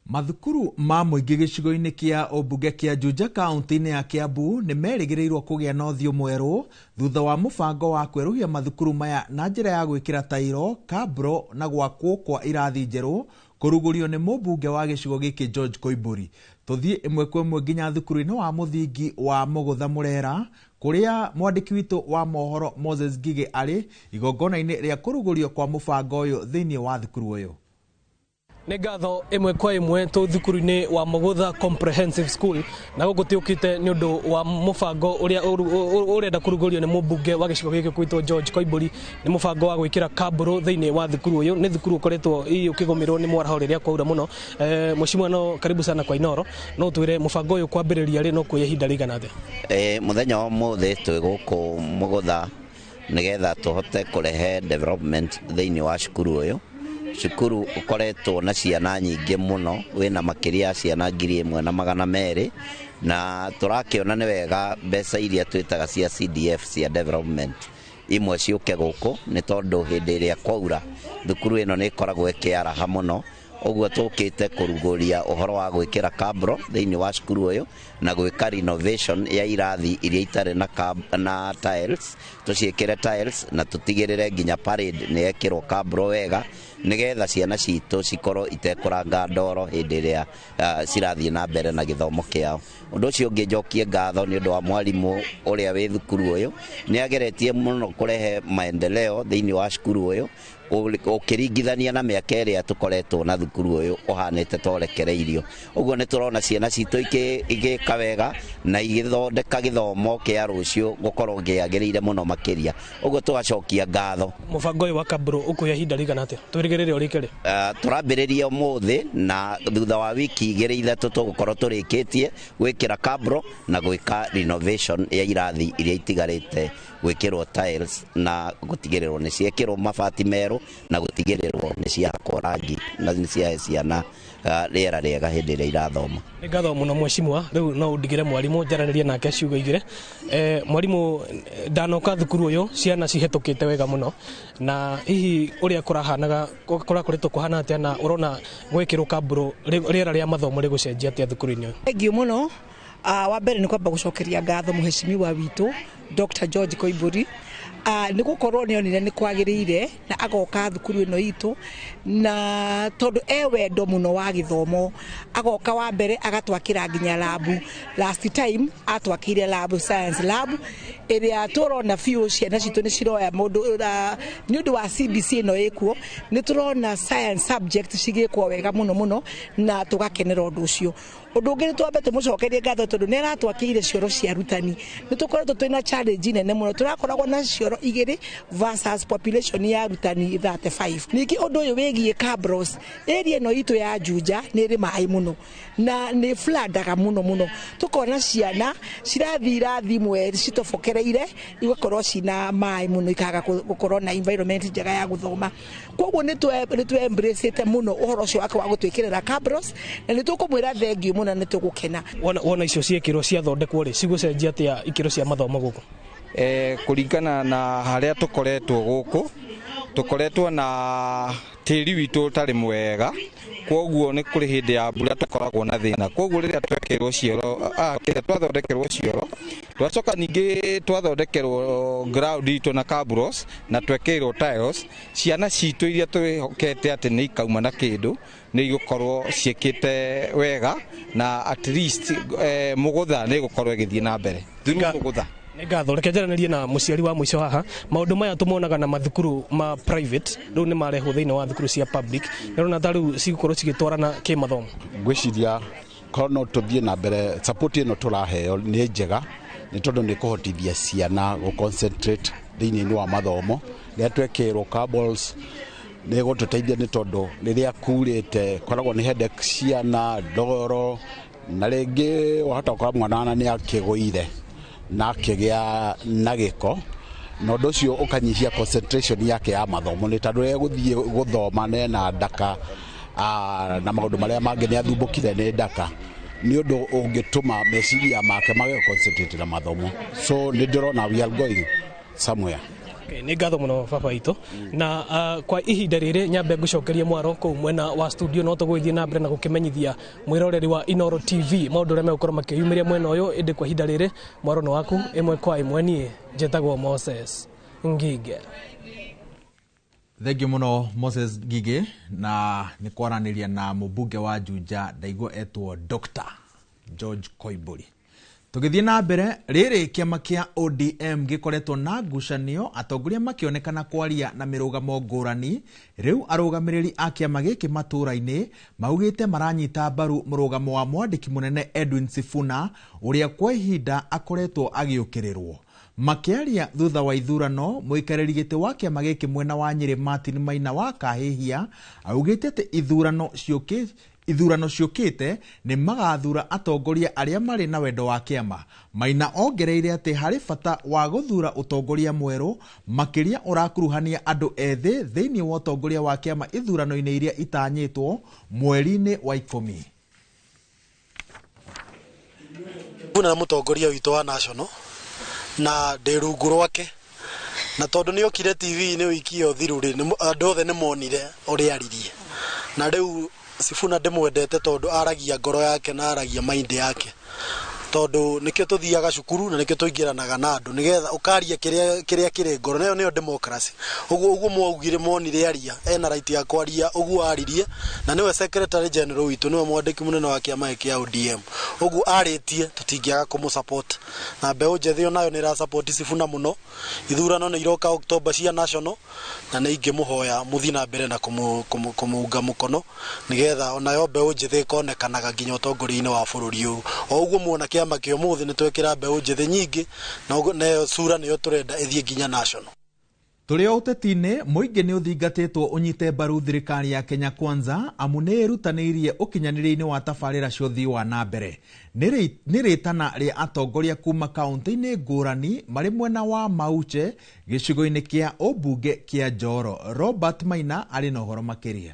Mathukuru ma mũingĩ gĩcigo-inĩ kĩa ũmbunge kĩa Juja kaunti-inĩ ya Kiambu nĩ merĩgĩrĩirwo kũgĩa na ũthiũ mwerũ thutha wa mũbango wa kwerũhia mathukuru maya na njĩra ya gwĩkĩra tairo, kabro na gwakwo kwa irathi njerũ kũrugũrio nĩ mũmbunge wa gĩcigo gĩkĩ George Koimburi. Tũthiĩ ĩmwe kwa ĩmwe nginya thukuru-inĩ wa mũthingi wa Mũgũtha Mũrera kũrĩa mwandĩki witũ wa mohoro Moses Ngigĩ arĩ igongona-inĩ rĩa kũrugũrio kwa mũbango ũyũ thĩinĩ wa thukuru ũyũ. Nĩ ngatho ĩmwe kwa ĩmwe tũ thukuru-inĩ wa Mũgũtha Comprehensive School, na gũkũ tũkĩte nĩ ũndũ wa mũbango ũrĩa ũrenda kũrugũrio nĩ mũmbunge wa gĩcigo gĩkĩ kwĩtwo George Koimburi. Nĩ mũbango wa gwĩkĩra kabũrũ thĩinĩ wa thukuru ũyũ. Nĩ thukuru ũkoretwo ũkĩgũmĩrwo nĩ mwaraho rĩrĩa kwaura mũno. Mheshimiwa, no karibu sana kwa Inooro. No twĩre mũbango ũyũ kwambĩrĩria rĩ no kuoya ihinda rĩigana atĩa? Mũthenya wa ũmũthĩ twĩ gũkũ Mũgũtha nĩgetha tũhote kũrehe development thĩinĩ wa cukuru ũyũ. Cukuru ũkoretwo na ciana nyingĩ mũno, wĩna makĩria ya ciana 1200, na tũrakĩona nĩ wega mbeca iria twĩtaga cia CDF cia development imwe ciũke gũkũ, nĩ tondũ hĩndĩ ĩrĩa kwaura thukuru ĩno nĩ ĩkoragwo ĩkĩaraha mũno. Ũguo tũkĩte kũrugũria ũhoro wa gwĩkĩra kabro thĩinĩ wa cukuru ũyũ na gwĩka renovation ya irathi iria itarĩ na tiles, tũciĩkĩre tiles na tũtigĩrĩre nginya parade nĩ yekĩrwo kabro wega, Nĩgetha ciana citũ cikorwo itekũranga ndoro hĩndĩ ĩrĩa cirathiĩ na mbere na gĩthomo kĩao. Ũndũ ũcio ũngĩ, njokie ngatho nĩ ũndũ wa mwarimũ ũrĩa wĩ thukuru ũyũ. Nĩ ageretie mũno kũrehe maendeleo thĩinĩ wa cukuru ũyũ, ũkĩringithania na mĩaka ĩrĩa tũkoretwo na thukuru ũyũ ũhanĩte torekereirio. Ũguo nĩ tũrona ciana citũ igĩka wega na igĩthondeka gĩthomo kĩa rũciũ gũkorwo kĩagĩrĩire mũno makĩria. Ũguo tũgacokia ngatho. Mũbango ũyũ wa Kabro ũkuoya ihinda rĩigana atĩa? Twĩrĩgĩrĩre ũrĩke rĩ? Tũrambĩrĩria ũmũthĩ, na thutha wa wiki 2 3 tũgũkorwo tũrĩkĩtie gwĩkĩra cabro na gwĩka renovation ya irathi iria itigarĩte gwĩkĩrwo tiles, na gũtigĩrĩrwo nĩ ciekĩrwo mabati merũ, na gũtigĩrĩrwo nĩ ciahakwo rangi na nĩ ciahe ciana rĩera rĩega hĩndĩ ĩrĩa irathoma. Nĩ ngatho mũno mheshimiwa. Rĩu no ũndigĩre mwarimũ njaranĩrie nake ciugo 2. Mwarimũ, ndanoka thukuru ũyũ ciana cihetũkĩte wega mũno, na hihi ũrĩa kũrahanaga kũrakoretwo kũhana atĩa, na ũrona gwĩkĩrwo kaburo rĩera rĩa mathomo rĩgũcenjia atĩa thukuru-inĩ ũyũ? Thengiũ mũno. Wa mbere nĩ kwamba gũcokeria ngatho mũheshimiwa witũ Dr. George Koimburi, nĩ gũkorwo nĩ onire nĩ kwagĩrĩire na agoka thukuru ĩno itũ, na tondũ e wendo mũno wa gĩthomo, agoka wa mbere agatwakĩra nginya lab. Last time atwakĩire lab, science lab, ĩrĩa tũrona biũ ciana citũ nĩ ciroya mũndũ nĩ ũndũ wa CBC ĩno ĩkuo. Nĩ tũrona science subject cigĩkwo wega mũno mũno na tũgakenera ũndũ ũcio. Ũndũ ũngĩ, nĩ twambe tũmũcokerie ngatho tondũ nĩ aratwakĩire cioro cia arutani. Nĩ tũkoretwo twĩna challenge nene mũno, tũrakoragwo na cioro 2 versus population ya arutani 35. Ningĩ ũndũ ũyũ wĩgiĩ cabros, area ĩno itũ ya Juja nĩ ĩrĩ maĩ mũno na nĩ floodaga mũno mũno, tũkona ciana cirathiĩ irathi imwe citobokereire, igakorwo cina maĩ mũno, ikaga gũkorwo na environment njega ya gũthoma. Koguo nĩ tũ embrace mũno ũhoro ũcio wake wa gũtwĩkĩrĩra cabros, na nĩ tũkũmwĩra thengiũ mũno, nĩ tũgũkena. Wona icio ciĩkĩrwo ciathondekwo rĩ, cigũcenjia atĩa ikĩro cia mathomo gũkũ? Kũringana na harĩa tũkoretwo gũkũ, tũkoretwo na tĩri witũ ũtarĩ mwega, kwoguo nĩ kũrĩ hĩndĩ ya mbura tũkoragwo na thĩna. Kwoguo rĩrĩa twekĩrwo cioro, kĩrĩa twathondekerwo cioro, twacoka ningĩ twathondekerwo ground itũ na cabros na twekĩrwo tiles, ciana citũ iria twĩhokete atĩ nĩ ikauma na kĩndũ nĩ igũkorwo ciĩkĩte wega, na at least Mũgũtha nĩ ĩgũkorwo ĩgĩthiĩ na mbere through Mũgũtha. Nĩ ngatho. Reke njaranĩrie na mũciari wa mũico haha. Maũndũ maya tũmonaga na mathukuru ma private, rĩu nĩ marehwo thĩinĩ wa thukuru cia public. Nĩ ta rĩu cigũkorwo cigĩtwarana kĩmathomo? Ngwĩciria korwo no tũthiĩ na mbere, support ĩno tũraheo nĩ njega, nĩ tondũ nĩ kũhotithia ciana gũ concentrate thĩinĩ wa mathomo. Rĩrĩa twekĩrwo cables nĩ gũtũteithia, nĩ tondũ rĩrĩa kurĩte koragwo nĩ headache, ciana ndoro, na rĩngĩ wahota gũkora mwana nĩ akĩgũire na akĩgĩa na gĩko, na ũndũ ũcio ũkanyihia concentration yake ya mathomo, nĩ tondũ rĩrĩa gũthiĩ gũthoma nena ndaka na maũndũ marĩa mangĩ nĩ athumbũkire nĩ ndaka, nĩ ũndũ ũngĩtũma meciria make mage concentrate na mathomo. So nĩ ndĩrona we are going somewhere. Okay, nĩ ngatho mũno baba witũ. Na kwa ihinda rĩrĩ nyambe ngũcokerie mwaro kũu mwena wa studio, no tũgũgĩthiĩ na mbere na gũkĩmenyithia mwĩroreri wa Inoro TV maũndũ ũrĩa megũkorwo makĩyumĩria mwena ũyũ. Ĩndĩ kwa ihinda rĩrĩ mwaro nĩ waku ĩmwe kwa ĩmwe. Niĩ njĩtagwo Moses Ngige. Thengiũ mũno Moses Ngige, na nĩ kwaranĩria na mũmbunge wa Juja, ndaigua etwo Dr. George Koimburi. Tũgĩthiĩ na mbere, rĩrĩ kĩama kĩa ODM gĩkoretwo na ngucanio, atongoria makĩonekana kwaria na mĩrũgamo ngũrani. Rĩu arũgamĩrĩri a kĩama gĩkĩ matũũra-inĩ maugĩte maranyita mbaru mũrũgamo wa mwandĩki mũnene Edwin Sifuna, ũrĩa kwa ihinda akoretwo agĩũkĩrĩrwo. Makĩaria thutha wa ithurano, mũikarĩri gĩtĩ wa kĩama gĩkĩ mwena wa Nyĩrĩ Martin Maina wa Kahĩhia augĩte atĩ ithurano ciũkĩte nĩ magathura atongoria arĩa marĩ na wendo wa kĩama. Maina ongereire atĩ harĩ bata wa gũthura ũtongoria mwerũ, makĩria ũrakuruhania andũ ethĩ thĩinĩ wa ũtongoria wa kĩama ithurano-inĩ iria itanyĩtwo mweri-inĩ wa 10. Na mũtongoria witũ wa national na ndĩ rungu rwake, na tondũ nĩ okire TV-inĩ wiki ĩyo thiru rĩ, andũ othe nĩ monire ũrĩa aririe. Na rĩu Sifuna ndĩmwendete tondũ aragia ngoro yake na aragia mind yake. Tondu nikio tuthiaga cukuru na nikio tuingiranaga na andu nigetha ukaria kiria kiri ngoro nayo niyo democracy. Uguo mwaugire monire aria ena right ya kwaria uguo aririe na niwe secretary general witu niwe mwandiki munene wa kiama kia ODM. Uguo aritie tutingiaga kumu support na mbeu njethi onayo ni ra support Sifuna muno. Ithurano ni iroka October cia national na ni ingimuhoya muthi na mbere na kumuunga mukono nigetha onayo mbeu njethi ikonekanaga nginya utongoria-inĩ wa bũrũri ũyũ. O ũguo muona kĩama kĩa ũmũthĩ nĩ twekĩra mbeũ njĩthĩ nyingĩ na nayo sura nĩyo tũrenda ĩthiĩ nginya national. Tũrĩ o ũteti-inĩ, mũingĩ nĩ ũthingatĩtwo ũnyite mbaru thirikari ya Kenya Kwanza amu nĩ ĩrutanĩirie ũkinyanĩria-inĩ wa tabarĩra cia ũthii wa na mbere. Nĩ rĩtana rĩa atongoria kuma kaunti-inĩ ngũrani marĩ mwena wa Mauche gĩcigo-inĩ kĩa ũmbunge kĩa Njoro. Robert Maina arĩ na ũhoro makĩria.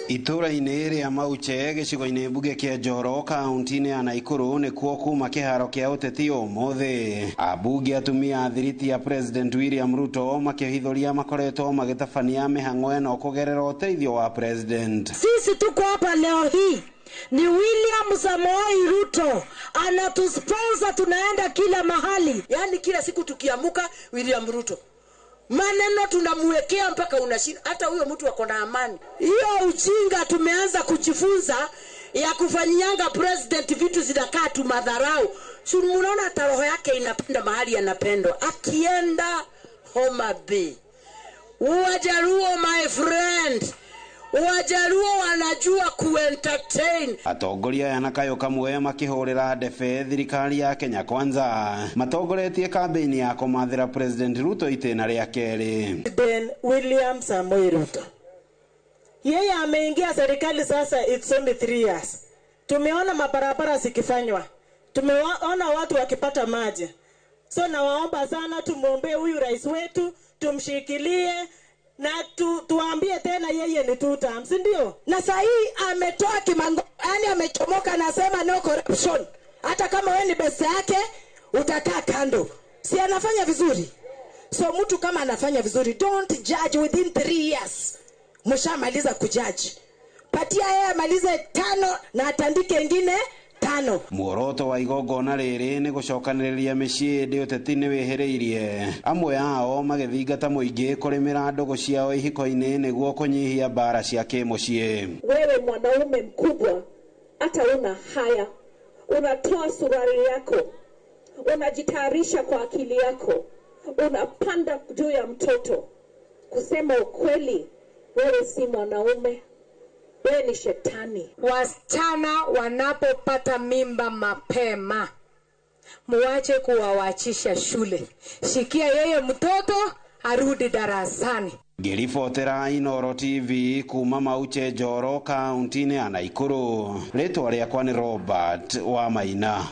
Itũra-inĩ rĩa Mauche gĩcigo-inĩ mbunge kĩa Njoro kaunti-inĩ ya Naikuru nĩkuo kuma kĩharo kĩa ũteti ũmũthĩ. Ambunge atumia a thiriti ya President William Ruto makĩhithũria makoretwo magĩtabania mĩhang'o ĩno kũgerera ũteithio wa President. Sisi tuko hapa leo hii ni William Samoei Ruto anatusponsor, tunaenda kila mahali. Yani kila siku tukiamuka William Ruto maneno tunamuwekea mpaka unashinda hata huyo mtu ako na amani. Hiyo ujinga tumeanza kujifunza ya kufanyianga president vitu zinakaa tu madharau. Si unaona hata roho yake inapenda mahali anapendwa. Akienda Homa Bay. Wajaluo my friend, Wajaluo wanajua kuentertain. Atongoria aya na kayo kamwe makihurira ndebe thirikari ya Kenya Kwanza matongoretie kambĩini ya kũmathĩra President Ruto itĩna rĩa kerĩ. Then William Samoei Ruto, yeye ameingia serikali sasa, it's only 3 years. Tumeona mabarabara zikifanywa, tumeona watu wakipata maji. So nawaomba sana tumuombe huyu rais wetu, tumshikilie na tuambie tena yeye ni 2 terms, ndio? Na saa hii ametoa kimango, yani amechomoka na sema no corruption. Hata kama wewe ni besa yake utakaa kando. Si anafanya vizuri? So mtu kama anafanya vizuri, don't judge within 3 years. Mshamaliza kujudge. Patia yeye amalize 5 na atandike ingine 5. Muoroto wa igongona rĩrĩ nĩ gũcokanĩrĩria mĩciĩ ĩndĩ ũteti nĩ wĩhĩrĩirie. Amwe ao magĩthingata mũingĩ kũrĩmĩra ndũgũ ciao ihiko-inĩ nĩguo kũnyihia mbara cia kĩmũciĩ. Wewe mwanaume mkubwa, hata una haya, unatoa suruali yako, unajitayarisha kwa akili yako, unapanda juu ya mtoto. Kusema ukweli, wewe si mwanaume, wewe ni shetani. Wasichana wanapopata mimba mapema, muache kuwawachisha shule. Shikia yeye mtoto arudi darasani. Ngĩribotera Inooro TV kuma Mauche Njoro kaunti-inĩ ya Naikuru, rĩtwa rĩakwa nĩ Robert wa Maina.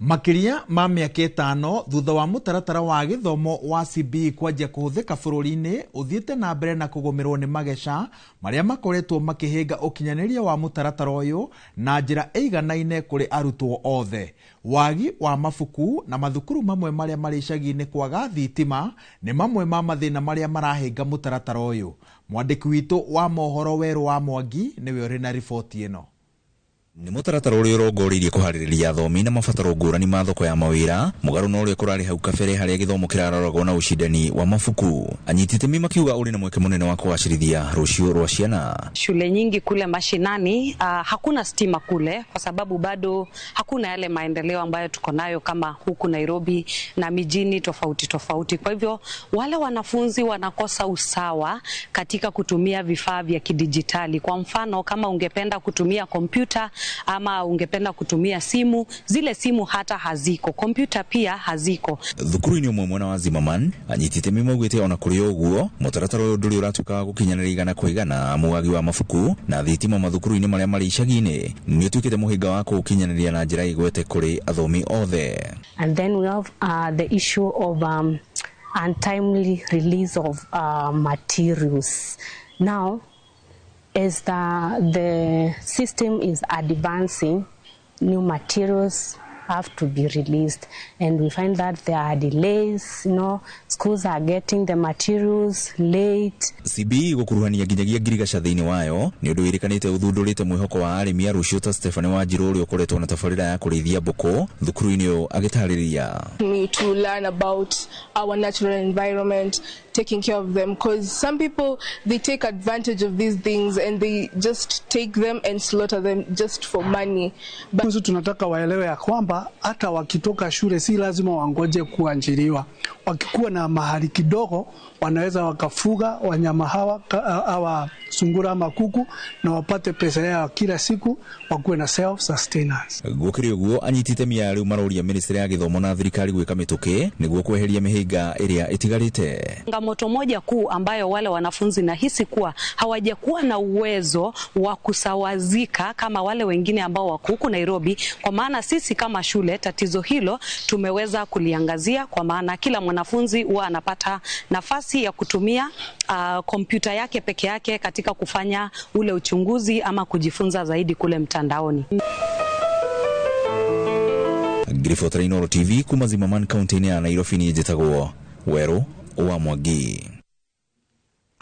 Makĩria ma mĩaka 5 thutha wa mũtaratara wa gĩthomo wa CBE kwanjia kũhũthĩka bũrũri-inĩ ũthiĩte na mbere na kũgũmĩrwo nĩ mageca marĩa makoretwo makĩhĩnga ũkinyanĩria wa mũtaratara ũyũ na njĩra ĩiganaine kũrĩ arutwo othe. Wagi wa mabuku na mathukuru mamwe marĩa marĩ icagi-inĩ kwaga thitima nĩ mamwe ma mathĩna marĩa marahĩnga mũtaratara ũyũ. Mwandĩki witũ wa mohoro Werũ wa Mwangi nĩwe ũrĩ na riboti ĩno. Nĩ mũtaratara ũrĩa ũrongoreirie kũharĩrĩria athomi na mabataro ngũrani ma thoko ya mawĩra mũgarũ na ũrĩa kũrarĩ hau kabere harĩa gĩthomo kĩraroragwo na ũcindani wa mabuku. Anyiti itemi makiuga ũrĩ na mweke mũnene wa kũgacĩrithia rũciũ rwa ciana. Shule nyingi kule mashinani hakuna stima kule kwa sababu bado hakuna yale maendeleo ambayo tuko nayo kama huku Nairobi na mijini tofauti tofauti. Kwa hivyo wale wanafunzi wanakosa usawa katika kutumia vifaa vya kidijitali. Kwa mfano kama ungependa kutumia kompyuta ama ungependa kutumia simu, zile simu hata haziko, kompyuta pia haziko. Thukuru-inĩ ũmwe mwena wa Zimmerman anyiti itemi maugĩte ona kũrĩ ũguo mũtaratara ũyũ ndũrĩ ũratuĩka wa gũkinyanĩria igana kwa igana amu wagi wa mabuku na thitima mathukuru-inĩ marĩa marĩ icagi-inĩ nĩ ũtuĩkĩte mũhĩnga wa kũũkinyanĩria na njĩra ĩgwete kũrĩ athomi othe. And then we have the issue of untimely release of materials. Now, as the system is advancing, new materials have to be released. And we find that there are delays, schools are getting the materials late. CBE gũkuruhania nginyagia ngirigaca thĩinĩ wayo nĩ ũndũ wĩrĩkanĩte ũthundũrĩte mwĩhoko wa arĩmi a rũciũ ta Stephanie Wanjiru ũrĩa ũkoretwo na tabarĩra ya kũrĩithia mbũkũ thukuru-inĩ ũyũ agĩtarĩria. Me to learn about our natural environment, taking care of them, because some people, they take advantage of these things and they just take them and slaughter them just for money. But tunataka waelewe ya kwamba hata wakitoka shule si lazima wangoje kuajiriwa. Wakikuwa na mahali kidogo wanaweza wakafuga wanyama hawa, hawa sungura ama kuku, na wapate pesa yao kila siku, wakuwe na self sustenance. Gũkĩrĩ ũguo anyiti itemi a rĩu maroria ministry ya gĩthomo na thirikari gwĩka mĩtũkĩ nĩguo kweheria mĩhĩnga ĩrĩa ĩtigarĩte. Changamoto moja kuu ambayo wale wanafunzi nahisi kuwa hawajakuwa na uwezo wa kusawazika kama wale wengine ambao wako huku Nairobi, kwa maana sisi kama shule tatizo hilo tumeweza kuliangazia, kwa maana kila mwanafunzi huwa anapata nafasi ya kutumia kompyuta yake peke yake katika kufanya ule uchunguzi ama kujifunza zaidi kule mtandaoni. Ngiribotera Inooro TV kuma Zimmerman kaunti-inĩ ya Nairobi niĩ njĩtagwo Werũ wa Mwangi.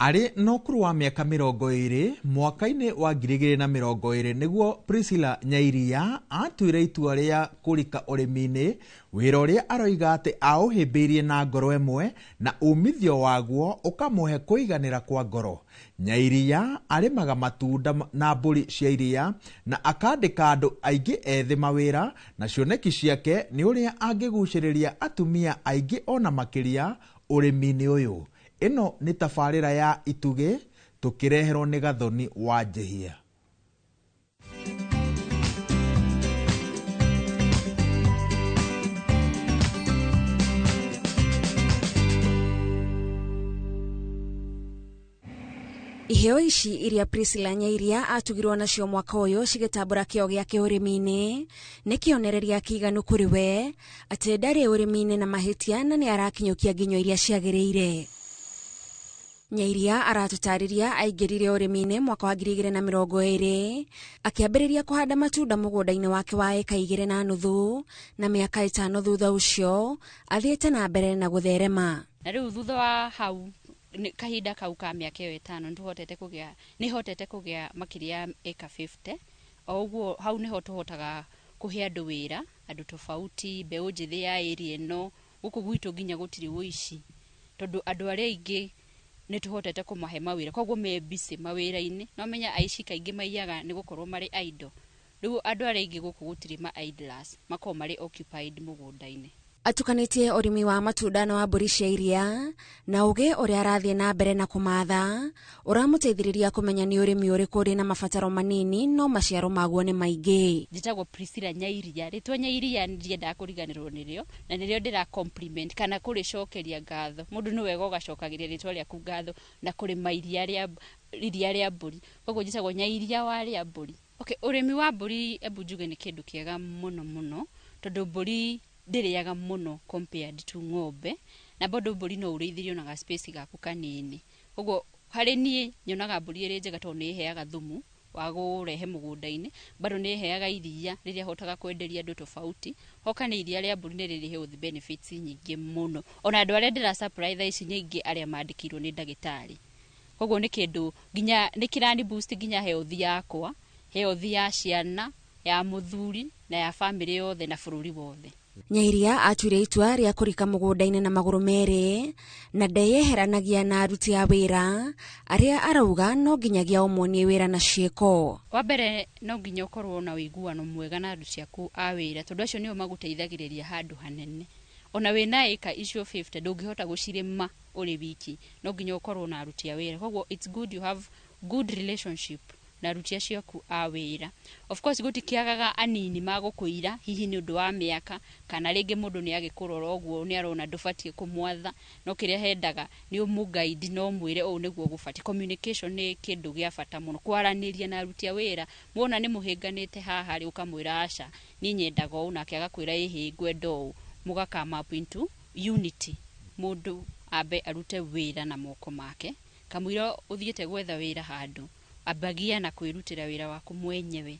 Arĩ na ũkũrũ wa mĩaka 20 mwaka-inĩ wa 2020 nĩguo Priscilla Nyairia atuire itua rĩa kũrika ũrĩmi-inĩ, wĩra ũrĩa aroiga atĩ aũhĩmbĩirie na ngoro ĩmwe na umithio waguo ũkamũhe kũiganĩra kwa ngoro. Nyairia arĩmaga matunda na mbũri cia iria na akandĩka andũ aingĩ ethĩ mawĩra, na cioneki ciake nĩ ũrĩa angĩgucĩrĩria atumia aingĩ ona makĩria ũrĩmi-inĩ ũyũ. Ĩno nĩ tabarĩra ya Itugĩ tũkĩreherwo nĩ Gathoni wa Njehia. Iheo ici iria Priscilla Nyairia atugirwo nacio mwaka ũyũ cigĩtambũra kĩo gĩake ũrĩmi-inĩ nĩ kĩonereria kĩiganu kũrĩ we atĩ ndarĩ ũrĩmi-inĩ na mahĩtia na nĩ arakinyũkia nginyo iria ciagĩrĩire. Nyairia aratũtarĩria aingĩrire ũrĩmi-inĩ mwaka wa 2020 akĩambĩrĩria kũhanda matunda mũgũnda-inĩ wake wa eka 2.5 na mĩaka 5 thutha ũcio athiĩte na mbere na gũtherema. Na rĩu thutha wa hau kahinda kau ka mĩaka ĩyo 5 nĩhotete kũgĩa makĩria ya eka 50. O ũguo hau nĩho tũhotaga kũhe andũ wĩra, andũ tofauti, mbeũ njĩthĩ ya area ĩno. Gũkũ gwitũ nginya gũtirĩ ũici tondũ andũ arĩa aingĩ nĩ tũhotete kũmahe mawĩra, koguo me busy mawĩra-inĩ. No menya aici kaingĩ maiyaga nĩ gũkorwo marĩ idle. Rĩu andũ arĩa aingĩ gũkũ gũtirĩ ma idlers, makoragwo marĩ occupied mũgũnda-inĩ. Atukanĩtie ũrĩmi wa matunda na wa mbũri cia iria na ũgĩ ũrĩa arathiĩ na mbere na kũmatha ũramũteithĩrĩria kũmenya nĩ ũrĩmi ũrĩkũ ũrĩ na mabataro manini no maciaro maguo nĩ maingĩ. Njĩtagwo Priscilla Nyairia. Rĩtwa Nyairia ndiendaga kũriganĩrwo nĩrĩo na nĩrĩo ndĩra compliment kana kũrĩcokeria ngatho. Mũndũ nĩ wega ũgacokagĩria rĩtwa rĩaku ngatho na kũrĩma iria rĩa mbũri. Koguo njĩtagwo Nyairia wa rĩa mbũri. Okay, ũrĩmi wa mbũri ebu njuge nĩ kĩndũ kĩega mũno mũno tondũ mbũri ndĩrĩaga mũno compared to ng'ombe, na bado mbũri no ũrĩithirie ona ga space gaku kanini. Koguo harĩ niĩ nyonaga mbũri ĩrĩ njega tondũ nĩ ĩheaga thumu wa kũrehe mũgũnda-inĩ, bado nĩ ĩheaga iria rĩrĩa hotaga kwenderia andũ tofauti. Hoka nĩ iria rĩa mbũri nĩ rĩrĩ health benefits nyingĩ mũno. Ona andũ arĩa ndĩra supply thaa ici nĩ aingĩ arĩa mandĩkĩirwo nĩ ndagĩtarĩ. Koguo nĩ kĩndũ nginya nĩ kĩrani boost nginya health yakwa, health ya ciana, ya mũthuri na ya family yothe na bũrũri wothe. Nyairia atuire itua rĩa kũrika mũgũnda-inĩ na magũrũ merĩ na ndeyeheranagia na aruti a wĩra arĩa arauga no nginyagia ũmonie wĩra na ciĩko. Wa mbere no nginya ũkorwo na ũiguano mwega na aruti aku a wĩra tondũ acio nĩo magũteithagĩrĩria handũ hanene. Ona wĩna ĩka icio 50 ndũngĩhota gũcirĩma ũrĩ wiki, no nginya ũkorwo na aruti a wĩra. Koguo it's good you have good relationship na aruti acio aku a wĩra. Of course gũtikĩagaga anini magũkũira hihi nĩ ũndũ wa mĩaka kana rĩngĩ mũndũ nĩ agĩkũrora ũguo nĩ arona ndũbatiĩ kũmwatha, no kĩrĩa hendaga nĩ ũmũguide no ũmwĩre ũũ nĩguo gũbatiĩ. Communication nĩ kĩndũ gĩa bata mũno, kwaranĩria na aruti a wĩra. Muona nĩ mũhĩnganĩte haha rĩ, ũkamwĩra aca niĩ nyendaga ũũ, nake agakwĩra ĩhĩ ngwenda ũũ, mũga come up into unity. Mũndũ ambe arute wĩra na moko make, kamũira ũthiĩte gwetha wĩra handũ ambagia na kwĩrutĩra wĩra waku mwenyewe.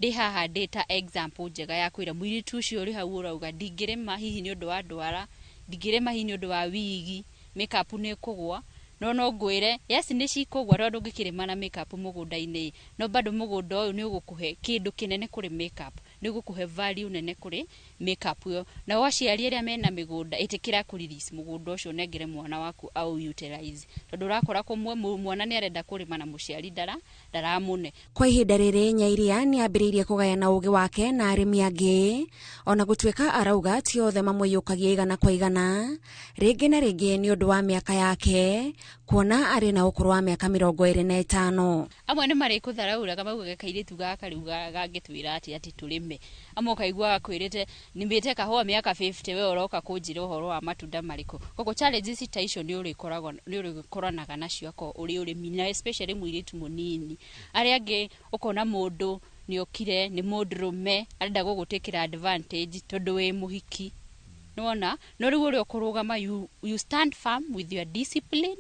Ndĩ haha ndĩ ta example njega ya kwĩra mũirĩtu ũcio ũrĩ hau ũrauga ndingĩrĩma hihi nĩ ũndũ wa ndwara, ndingĩrĩma hihi nĩ ũndũ wa wigi, makeup nĩ ĩkũgwa. No ngwĩre yes, nĩ cikũgwa tondũ ndũngĩkĩrĩma na makeup mũgũnda-inĩ, no bado mũgũnda ũyũ nĩ ũgũkũhe kĩndũ kĩnene kũrĩ makeup, nĩ ũgũkũhe value nene kũrĩ makeup ĩyo. Nao aciari arĩa mena mĩgũnda, ĩtĩkĩra kũ release mũgũnda ũcio ũnengere mwana waku au utilize, tondũ ũrakora kũmwe mwana nĩ arenda kũrĩma na mũciari ndaramũne. Kwa ihinda rĩrĩ Nyairia nĩ ambĩrĩirie kũgayana ũgĩ wake na arĩmi angĩ, ona gũtuĩka arauga ti othe mamũiyũkagia igana kwa igana, rĩngĩ na rĩngĩ nĩ ũndũ wa mĩaka yake, kuona arĩ na ũkũrũ wa mĩaka 25. Amwe nĩ marĩkũtharaũraga maugaga kairĩtu gaka rĩu gangĩtwĩra atĩ tũrĩme. Amwe ũkaigua akwĩrĩte nĩmĩte kahũa mĩaka 50, we ũroka kũnjĩra ũhoro wa matunda marĩkũ. Koguo challenges ta icio nĩ ũrĩkoranaga nacio akorwo ũrĩ ũrĩmi, na especially mũirĩtu mũnini. Arĩa angĩ ũkona mũndũ nĩ okire nĩ mũndũrũme arenda gũgũtĩkĩra advantage tondũ wĩ mũhiki, nĩwona. No rĩu ũrĩa ũkũrũgama, you stand firm with your discipline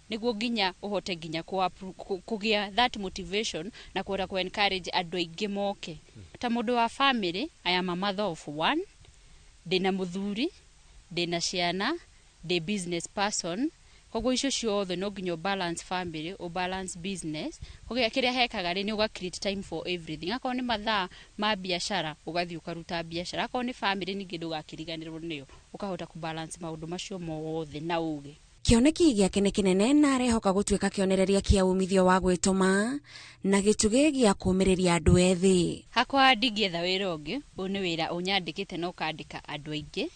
nĩguo nginya ũhote nginya kũgĩa that motivation na kũhota kũ encourage andũ aingĩ moke. Ta mũndũ wa family, I am a mother of one, ndĩna mũthuri, ndĩna ciana, ndĩ business person. Koguo icio ciothe no nginya balance family, o balance business. Koguo kĩrĩa hekaga rĩ, nĩ ũga create time for everything. Akorwo nĩ mathaa ma biacara, ũgathiĩ ũkaruta biacara. Akorwo nĩ family ningĩ ndũgakĩriganĩrwo nĩyo, ũkahota kũ balance maũndũ macio mothe na ũgĩ. Kĩoneki gĩake nĩ kĩnene na arehoka gũtuĩka kĩonereria kĩa umithio wa gwĩtũma na gĩtugĩ gĩa kũũmĩrĩria andũ ethĩ. Hakwa ndingĩetha wĩra ũngĩ, ũyũ nĩ wĩra ũnyandĩkĩte na ũkandĩka andũ aingĩ.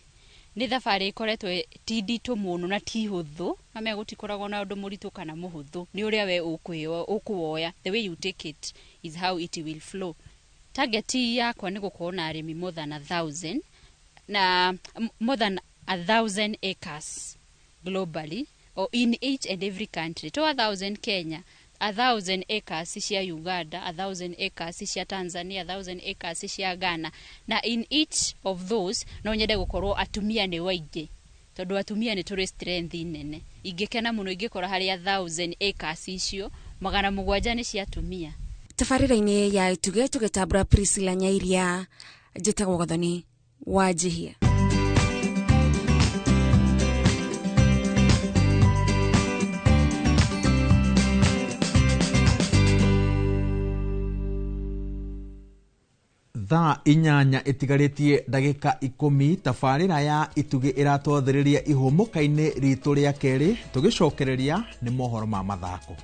Nĩ thabarĩ ĩkoretwo ti nditũ mũno na ti hũthũ, na gũtikoragwo na ũndũ mũritũ kana mũhũthũ, nĩ ũrĩa we ũkũwoya, the way you take it is how it will flow. Target yakwa nĩ gũkorwo na arĩmi more than 1,000 na more than 1,000 acres globally, or in each and every country. To 1,000 Kenya, 1,000 acres cia Uganda, 1,000 acres cia Tanzania, 1,000 acres cia Ghana. Na in each of those no nyende gũkorwo atumia nĩ waingĩ, tondũ atumia nĩ tũrĩ strength nene. Ingĩkena mũno ingĩkora harĩ 1,000 acres icio 700 nĩ cia atumia. Tabarĩra-inĩ ya Itugĩ tũgĩtambũra Priscilla Nyairia, njĩtagwo Gathoni wa Njihia. Thaa 8 ĩtigarĩtie ndagĩka 10, tabarĩra ya Itugĩ ĩratwathĩrĩria ihũmũka-inĩ ritũ rĩa kerĩ, tũgĩcokereria nĩ mohoro ma mathako.